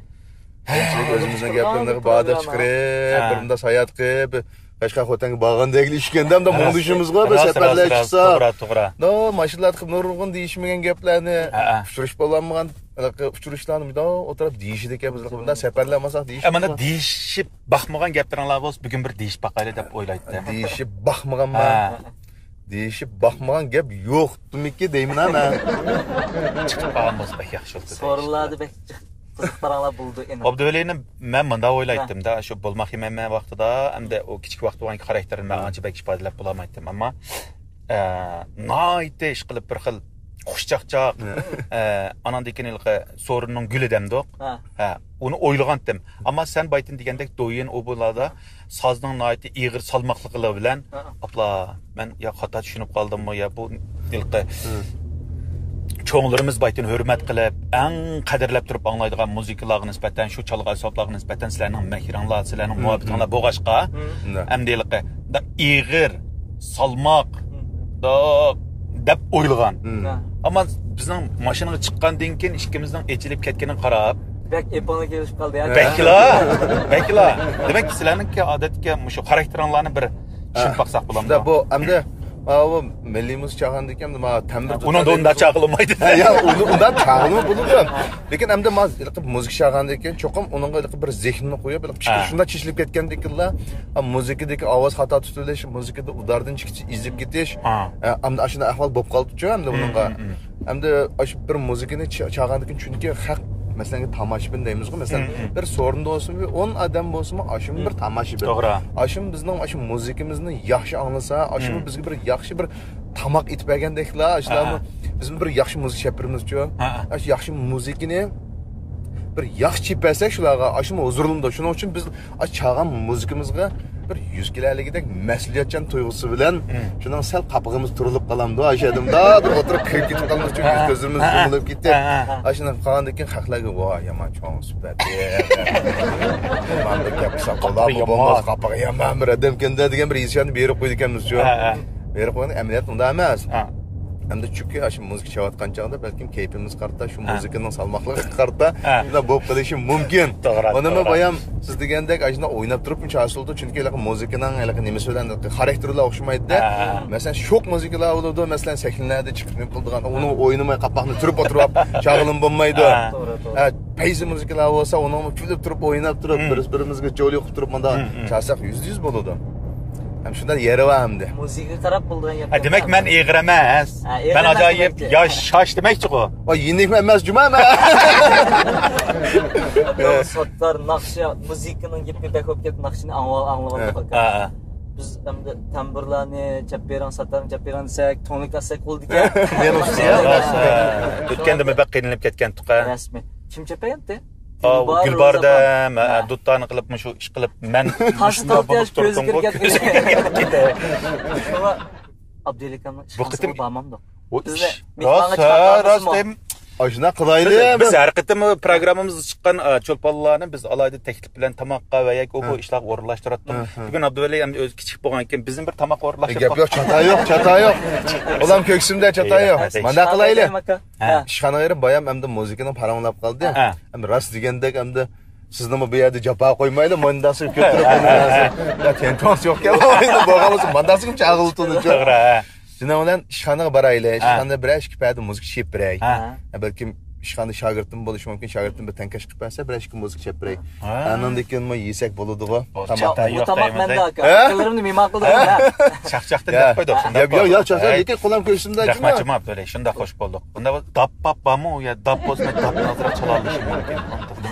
كەمچىلىك ئۆزىمىزنىڭ گەپلىرىنى باردا چىقىرىپ، بىر مۇنداق ساياھەت قىلىپ، قەشقەر خوتەنگە بارغاندەكلا ئىشكەندە، ئەمدى مۇڭدىشىمىزغا بىر سەپەرلەر چىقسا. توغرا، توغرا. ماشىنىلاردا قىلىپ نۇرغۇن دېيىشمىگەن گەپلەرنى، ئۇچرىشىپ بولالمىغان ئۇچرىشلارنى مۇنداق ئولتۇرۇپ دېيىشىدىكەن، بىز مۇنداق سەپەرلەر قىلمىساق دېيىشىپ. مانا دېيىشىپ باقمىغان گەپلىرىڭلار بولسا، بۈگۈن بىر دېيىشىپ باقايلى دەپ ئويلايتتىم. دېيىشىپ باقمىغانما؟ دېيىشىپ باقمىغان گەپ يوقتىمىكى دەيمەن مەن. چىقىپ قالغان بولسا بەك ياخشى بولدى. سورۇنلاردا بەك جىق قىزىق پاراڭلار بولىدۇ ئېنىق. ئابدۇۋەلىنى مەن مۇنداق ئويلايتتىم-دە، شۇ بولماق يېمەنمەن ۋاقتىدا، ئەمدى ئۇ كىچىك ۋاقتى بولغان خاراكتېرىنى مەن ئانچە بەك ئىپادىلەپ بولالمايتتىم. ئەمما، ئە، ناھايىتى ئىشقىلىپ بىر خىل خۇشچاقچاق، ئە، ئاناندىن كېيىن ھېلىقى سورۇننىڭ گۈلى دەمدۇق. ھە، ئۇنى ئويلىغانتىم. ئەمما سەن بايتىن دېگەندەك دويىن ئوبۇلاردا سازنىڭ ناھايىتى ئېغىر سالماقلىقلىرى بىلەن، ئاپلا، مەن يا خاتا چۈشىنىپ قالدىممۇ يا بۇ ھېلىقى چوڭلىرىمىز بايتىن ھۆرمەت قىلىپ، ئەڭ قەدىرلەپ تۇرۇپ ئاڭلايدىغان مۇزىكىلارغا نىسبەتەن، شۇ چالغان ئەسۋابلارغا نىسبەتەن سىلەرنىڭ مەھرىڭلار، سىلەرنىڭ مۇھەببىتىڭلار بولغاچقا، ئەمدى ھېلىقى ئېغىر، سالماق، داق دەپ ئويلىغان. ئەمما بىزنىڭ ماشىنىغا چىققاندىن كېيىن ئىككىمىزنىڭ ئېچىلىپ كەتكىنىگە قاراپ، بەك ئېپىڭلار كېلىشىپ قالدى ھە؟ بەكلا، بەكلا. دېمەك، سىلەرنىڭكى ئادەتتىكى مۇشۇ خاراكتېرىڭلارنى بىر چۈشىنىپ باقساق بولامدۇ؟ بۇ ئەمدى، ئا، بۇ مىللىي مۇزىكا چالغاندىن كېيىن، ما، تەمبۇر ئۇنىڭدا ئۇنداق چالغىلىمايدۇ. ھە، يا، ئۇندا، ئۇنداق چالغىلىما بولىدۇ. لېكىن ئەمدى ما، مۇزىكا چالغاندىن كېيىن چوقۇم ئۇنىڭغا بىر زېھنىمنى قويۇپ، پىكىر شۇنداق چېچىلىپ كەتكەندىكىنلا، مۇزىكىدىكى ئاۋاز خاتا تۇتۇۋېلىش، مۇزىكىدا ئۇداردىن چىقىش، ئېزىپ كېتىش، ئەمدى ئاشۇنداق ئەھۋال بولۇپ قالىدۇچۇ ئەمدى بۇنىڭغا. ئەمدى ئاشۇ بىر مۇزىكىنى چا-، چالغاندىن كېيىن، چۈنكى خەق، مەسىلەن، تاماشىبىن دەيمىزغۇ، مەسىلەن، بىر سورۇندا بولسىمۇ، بىر ئون ئادەم بولسىمۇ، ئاشۇمۇ بىر تاماشىبىن. توغرا. ئاشۇمۇ بىزنىڭ ئاشۇ مۇزىكىمىزنى ياخشى ئاڭلىسا، ئاشۇمۇ بىزگە بىر ياخشى بىر تاماق ئېتىپ بەرگەندەكلا، ئاشۇلارمۇ بىزمۇ بىر ياخشى مۇزىكا چېلىپ بېرىمىزچۇ. ئاشۇ ياخشى مۇزىكىنى بىر ياخشى چېلىپ بەرسەك شۇلارغا، ئاشۇمۇ ھۇزۇرلىنىدۇ. شۇنىڭ ئۈچۈن بىز ئاشۇ چالغان مۇزىكىمىزغا بىر يۈز كېلەرلىكىدەك مەسئۇلىيەتچان تۇيغۇسى بىلەن شۇنىڭ سەل قاپىقىمىز تۈرۈلۈپ قالامدۇ، ئاشۇ يەردىمۇ بىر ئولتۇرۇپ كىرىپ كېتىپ قالمىسۇن، كۆزلىرىمىز يۇمۇلۇپ كېتىپ. ئاشۇنداق قالغاندىن كېيىن خەقلەرگە، ۋاي، يامان چوڭ سۈپەت. مانداق گەپ قىلساق بولارمۇ، بولماس، قاپىقى يامان بىر ئادەمكەن-دە دېگەن بىر ھېسسىياتنى بېرىپ قويىدىكەنمىزچۇ. بېرىپ قويغان ئەمەلىيەت ئۇنداق ئەمەس. ئەمدى چۈنكى ئاشۇ مۇزىكا چېلىۋاتقان چاغدا بەلكىم كەيپىمىز قارىتا، شۇ مۇزىكىنىڭ سالماقلىقىغا قارىتا شۇنداق بولۇپ قېلىشى مۇمكىن. توغرا، ئۇنىمۇ بايام سىز دېگەندەك ئاشۇنداق ئويناپ تۇرۇپ ئۇنچە ھاسىل بولىدۇ، چۈنكى ھېلىقى مۇزىكىنىڭ ھېلىقى نېمىسى بىلەن، خاراكتېرى بىلەن ئوخشىمايدۇ-دە. مەسىلەن، شوخ مۇزىكىلار بولىدۇ، مەسىلەن، سەھنىلەردە چىقىپ نېمە قىلىدىغان، ئۇنى ئوينىماي قاپاقنى تۈرۈپ ئولتۇرۇپ چاغلىما بولمايدۇ. پەيزى مۇزىكىلار بولسا ئۇنىڭمۇ كۈلۈپ تۇرۇپ ئويناپ تۇرۇپ، بىرسى بىرىمىزگە جولى قىلىپ تۇرۇپ مۇنداق چالساق يۈزدە يۈز بولىدۇ. ھەم شۇنداق يېرى بار ئەمدى. مۇزىكىغا قاراپ بولىدىغان گەپ. دېمەك، مەن ئېغىر ئەمەس. مەن ئاجايىپ ياشاش دېمەكچىغۇ. ۋاي، يېنىكمۇ ئەمەس جۇما مەن. ساتتار ناخشا، مۇزىكىنىڭ گېپى بەك بولۇپ كەتتى، ناخشىنى ئاڭلىۋالدۇق ئاكا. بىز ئەمدى تەمبۇرلارنى چەپ بېرىڭ، ساتارنى چەپ بېرىڭ دېسەك، تۈڭلۈك ئاتساك بولىدىكەن. مېنىڭ ئۇستىڭىز. ئۆتكەندە بەك قىينىلىپ كەتكەنتۇق ھە. رەسمىي. كىم چەپ بەرگەنتى؟ ئا، ئۇ گۈلبارى، گۈلبارىدەم، ھە. ھە، دۇتارنى قىلىپ، مۇشۇ ئىش قىلىپ، مەن تاسا مۇشۇنداق تارتىپ بولۇپ كۆزى تۇردۇمغۇ، كىرىپ كەتكەن. كۆزى كىرىپ كەتتى. شۇڭا ئابدۇۋەلى ئاكامنىڭ بۇ ئىشخانىسىغا قېتىم بارمامدۇق. ئۇ بىزنى ئىش مېھمانغا راست، چاقىرغان راست بولسىمۇ؟ دەيمەن. ئاشۇنداق قىلايلى. بىز، بىز ھەر قېتىم پروگراممىمىزغا چىققان، ئا، چولپانلارنى بىز ئالاھىدە تەكلىپ بىلەن تاماققا ۋە ياكى ئۇ بۇ ھە. ئىشلارغا ئورۇنلاشتۇراتتۇق. ھە، ھە. بۈگۈن ئابدۇۋەلى ئەمدى ئۆزى كىچىك بولغانكىن، بىزنى بىر تاماققا ئورۇنلاشتۇرۇپ گەپ يوق، چاتا يوق، چاتا يوق. ئۇلام كۆكسۈمدە چاتا يوق. ئەي، مانداق قىلايلى. ئاكا. ھە. ئىشخانىغا بېرىپ بايام ئەمدى مۇزىكىنىڭ پاراڭلاپ قالدى. ھە. ئەمدى راست دېگەندەك ئەمدى سىزنىمۇ بۇ يەردە جاپا قويمايلى، مانداسى كۆتۈرۈپ، يا، تەنتىڭىز يوقكەن، بولغان بولسا مانداسى كىم چاغىلتۇنىچۇ. توغرا، ھە. شۇنىڭ بىلەن ئىشخانىغا بارايلى. ھە. ئىشخانىدا بىرەر ئىككى پەدە مۇزىكا چېلىپ بېرەي. ھە. ھە، بەلكىم ئىشخانىدا شاگىرتىم بولۇشى مۇمكىن، شاگىرتىم بىر تەڭكەش قىلىپ بەرسە، بىرەر ئىككى مۇزىكا چېلىپ بېرەي. ھە. ئانىڭدىن كېيىنمۇ يېسەك بولىدىغۇ. بولدى. تاماق. چاتا بۇ يوق تاماق دەيمىز، مەندە، ھە؟ ئاكا. ھە؟ ئاكىلىرىمنى مېھمان قىلدىڭىز، ھە؟ چاقچاقتىن ھە. دەپ قويدۇق، شۇنداق ياق، ياق، بولدى. ياق، چاقچاق، ھەي. لېكىن قولام كۆرۈشۈمدە رەھمەت جۇما. جۇما، ئابدۇۋەلى، شۇنداق خوش بولدۇق. ئۇنداق بولسا داپ باپ بارمۇ يا داپ بولسا مەن داپنى ئازراق چالالىشىم مۇمكىن.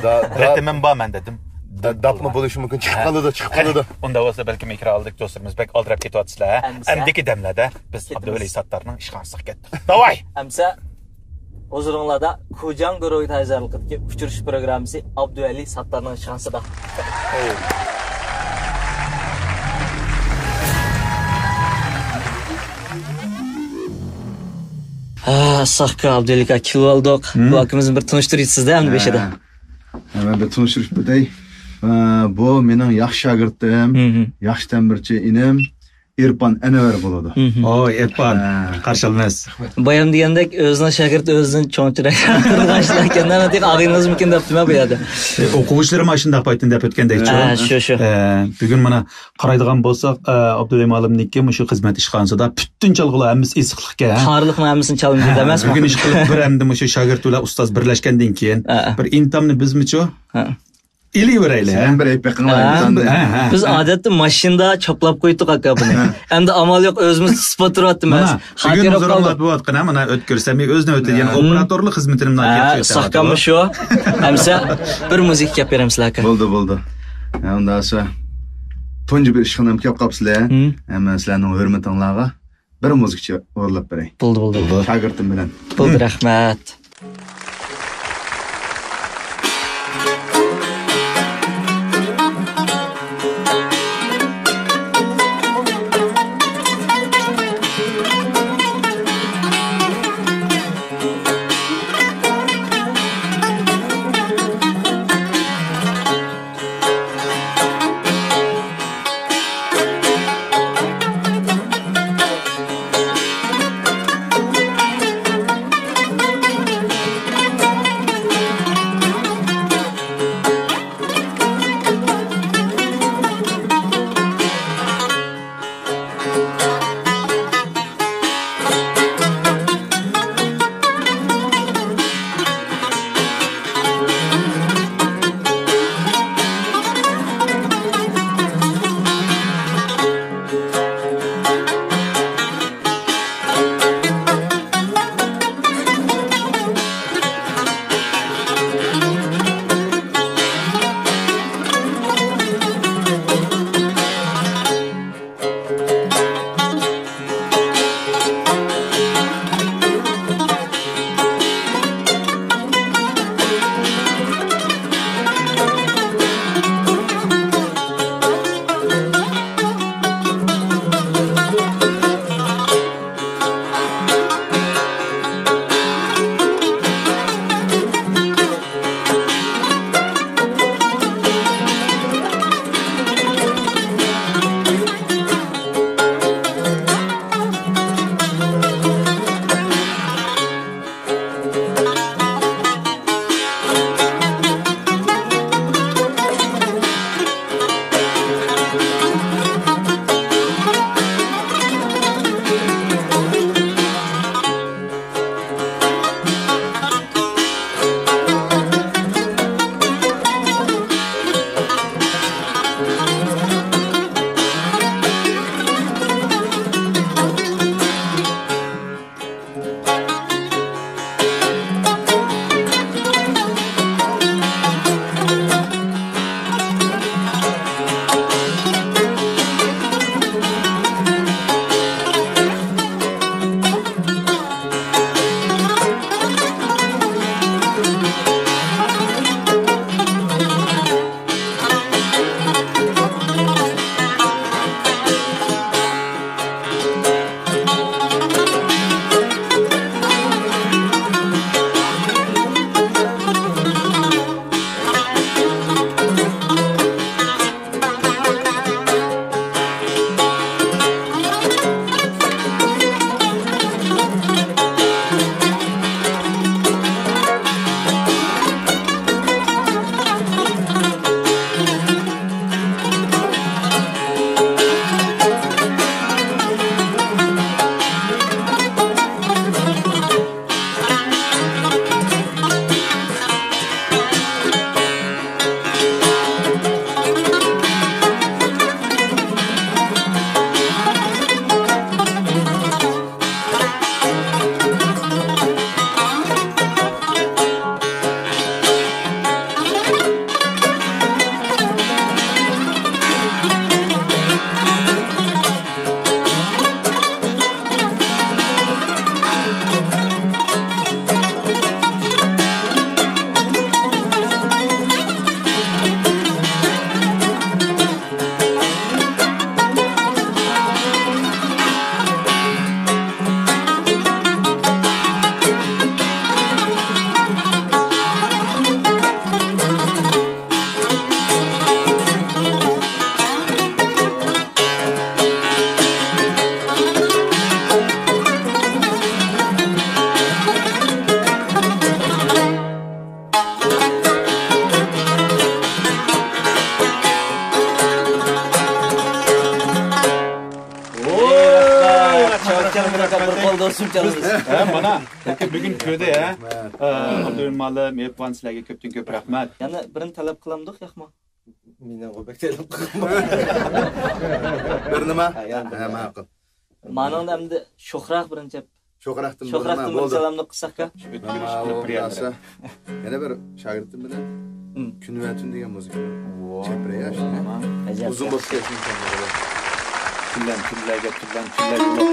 دا-، دا-، رىتىمىم بار مەن دېدىم. دا-، داپمۇ بولۇشى مۇمكىن، چىقىپ ھە. قالىدۇ، چىقىپ قالىدۇ. ئۇنداق بولسا بەلكىم ئېكران ئالدىدىكى دوستلىرىمىز بەك ئالدىراپ كېتىۋاتىسىلەر، ھە؟ ئەمدىسە ئەمدىكى دەملەردە بىز كېتىمىز. ئابدۇۋەلى ساتتارنىڭ ئىشخانىسىغا كەتتۇق. داۋاي! ئەمسە ھۇزۇرۇڭلاردا كۇجاڭ گۇرۇھى تەييارلىقىدىكى ئۇچرىشىش پروگراممىسى ئابدۇۋەلى ساتتارنىڭ ئىشخانىسىدا. ھە، ئاسساق ئاكا، ئابدۇۋەلى ئاكا كېلىۋالدۇق. ھىم. بۇ ئاكىمىزنى بىر تونۇشتۇرىسىز-دە ئەمدى ھە. بېشىدا. ھە، مەن بىر تونۇشتۇرۇپ ئۆتەي. ھە، بۇ مېنىڭ ياخشى شاگىرتىم، ھىم، ھىم. ياخشى تەمبۇرچى ئىنىم. ئېرپان ئەنۋەر بولىدۇ. ھىم. ئوي، ئېرپان، ھە. قارشى ئالىمىز. بايام دېگەندەك ئۆزىنىڭ شاگىرتى ئۆزىدىن چوڭچىراق قىلغان ئىكەن، تېخى ئاغىنىڭىزمىكىن دەپتىمەن بۇ يەردە. ئوقۇغۇچىلىرىم ئاشۇنداق پايتىن دەپ ئۆتكەندەكچۇ؟ ھە، شۇ، شۇ. ئە، بۈگۈن مانا قارايدىغان بولساق، ئە، ئابدۇرېھىم ئالىمنىڭكى مۇشۇ خىزمەت ئىشخانىسىدا پۈتۈن چالغۇلار ھەممىسى ئېسىقلىقكەن، ھە؟ تارىخنىڭ ھەممىسىنى چالمىدى ھە، دەمەسمۇ؟ بۈگۈن ئىشقىلىپ بىر ئەمدى مۇشۇ شاگىرت بىلەن ئۇستاز بىرلەشكەندىن كېيىن ھە، ھە. بىر ئىنتامنى بىزمۇچۇ ھە. ئېلىۋېرەيلى، ھە؟ سىلەن بىر ئېلىپ بېقىڭلار، ھە؟ ھە، ھە، ھە. بىز ئادەتتە ماشىنىدا چاپلاپ قويدۇق، ئاكا، بۇنى. ھە. ئەمدى ئامال يوق، ئۆزىمىز تۇتۇپ ئولتۇرۇۋاتىمىز. مانا، بۈگۈن خاتىرە ھۇزۇرۇڭلاردا قالدى. بولۇۋاتقان، ھە، مانا ئۆتكۈر سەمىي ئۆز نۆۋىتىدە يەنە ھە. ئوپېراتورلۇق خىزمىتىنى مۇنداق ھە، ياخشى ئۆتەۋاتىدۇ. ساققانمۇ شۇ. ئەمسە بىر مۇزىكا كەپ بېرەمسىلەر، ئاكا؟ بولدى، بولدى. ھە، ئۇنداق بولسا تۇنجى بىر ئىشخانامغا كەپ قاپسىلەر. ھىم. ھە، مەن سىلەرنىڭ ھۆرمىتىڭلارغا بىر مۇزىكىچى ئورۇنلاپ بېرەي. بولدى، بولدى. شاگىرتىم بىلەن. بولدى، رەھمەت. ئاكا، بىر قول دوستۇم چالىمىز. ھە، مانا، بۈگۈن كۆردى، ھە؟ ئابدۇرېھىم مۇئەللىم، مېھرىبان، سىلەرگە كۆپتىن كۆپ رەھمەت. يەنە بىرنى تەلەپ قىلامدۇق، ياقمۇ؟ مېنىڭغۇ بەك تەلەپ قىلغان. بىر نېمە؟ ھە، يا. ھە، ماقۇل. مانىڭدا ئەمدى شوخراق بىرىنچى. شوخراقتىن بىر نېمە؟ شوخراقتىن بىر بولدى. سالاملىق قىلساقكا. شۇ ئۆتكۈر ئىشقىلىپ بىر يەردە. يەنە بىر شاگىرتىم بىلەن كۈن ۋە تۈن دېگەن مۇزىكا. ۋاي. چەپرەي ياش. ئەجەب. ئۇزۇن بولۇپ كەتسۇن. تۈنلەن تۈنلەرگە، تۈنلەن تۈنلەرگە.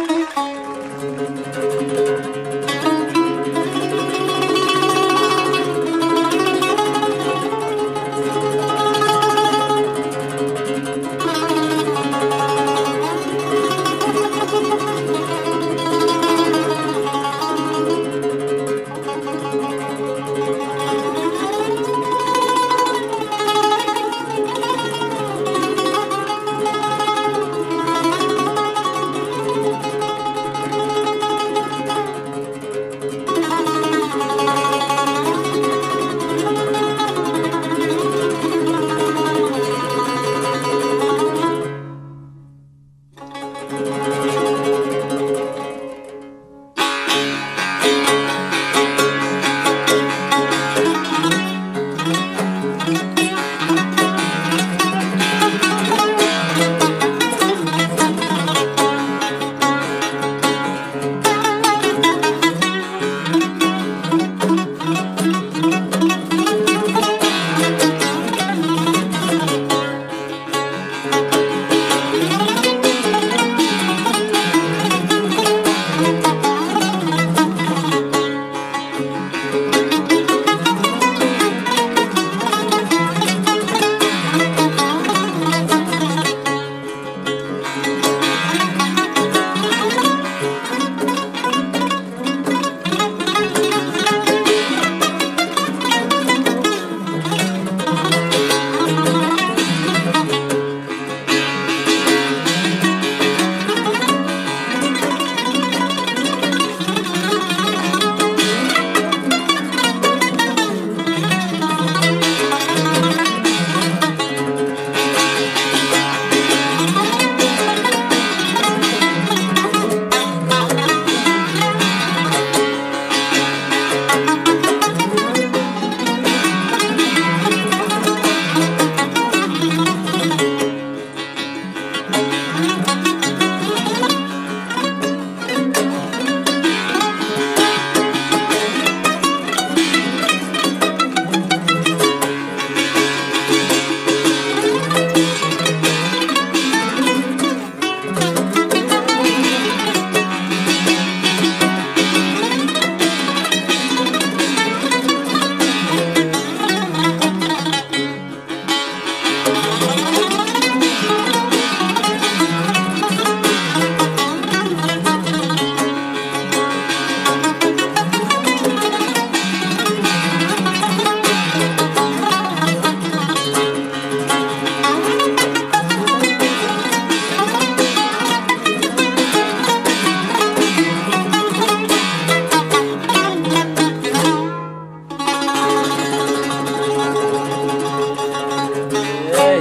ئەي،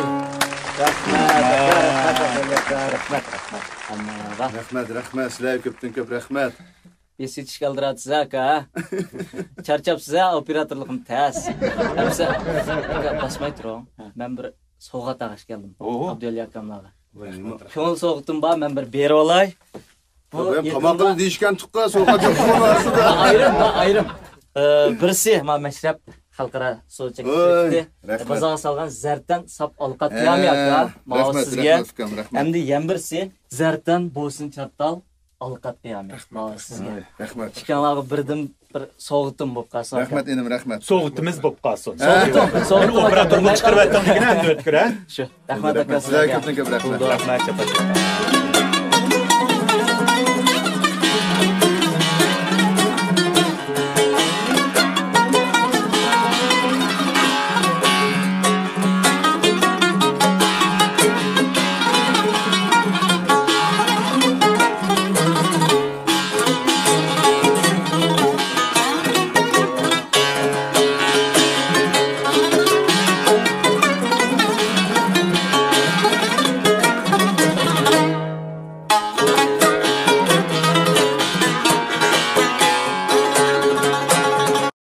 رەھمەت، رەھمەت، رەھمەت، رەھمەت، رەھمەت. ھەممىڭلارغا. رەھمەت، رەھمەت، سىلەرگە كۆپتىن كۆپ رەھمەت. بېسىۋېتىشكە ئالدىراتسىز ئاكا، ھە؟ چارچاپسىز ھە، ئوپېراتورلۇقۇم تەس. ئەمسە، ئاكا، باسماي تۇرۇڭ. مەن بىر سوۋغات ئالغاچ كەلدىم. ئوھو. ئابدۇللا ئاكاملارغا. كۆڭۈل سوۋغىتىم بار، مەن بىر بېرىۋالاي. بۇ يېقىندا دېيىشكەن تۇققا، سوۋغات يوق بۇنىڭ ئارىسىدا. ئايرىم، ئايرىم. ئى، بىرسى، ما مەشرەپ خەلقئارا سودا چەكلىشى ئوي، شىركىتى رەھمەت. بازارغا سالغان زەردەن ساپ ئالقات قىيامى ئاكا. ماۋۇ رەھمەت، سىزگە. رەھمەت ئۇكام، رەھمەت. ئەمدى يەنە بىرسى، زەردەن بوسۇن چاتال ئالقات قىيامى. ماۋۇ سىزگە. ئوي، رەھمەت. ئىككىڭلارغا بىردىن بىر سوۋغىتىم بولۇپ قالسۇن ئاكا. رەھمەت ئىنىم، رەھمەت. سوۋغىتىمىز بولۇپ قالسۇن. ھە. سوۋغىتىم، سوۋغىتىم ئاكا، ئوپېراتورغا چىقىرىۋەتتىڭ دېگىن ئەمدى ئۆتكۈر، ھە؟ شۇ. رەھمەت ئاكا، سىلەرگە سىلەرگە. كۆپتىن كۆپ رەھمەت. رەھمەت، چاپاس.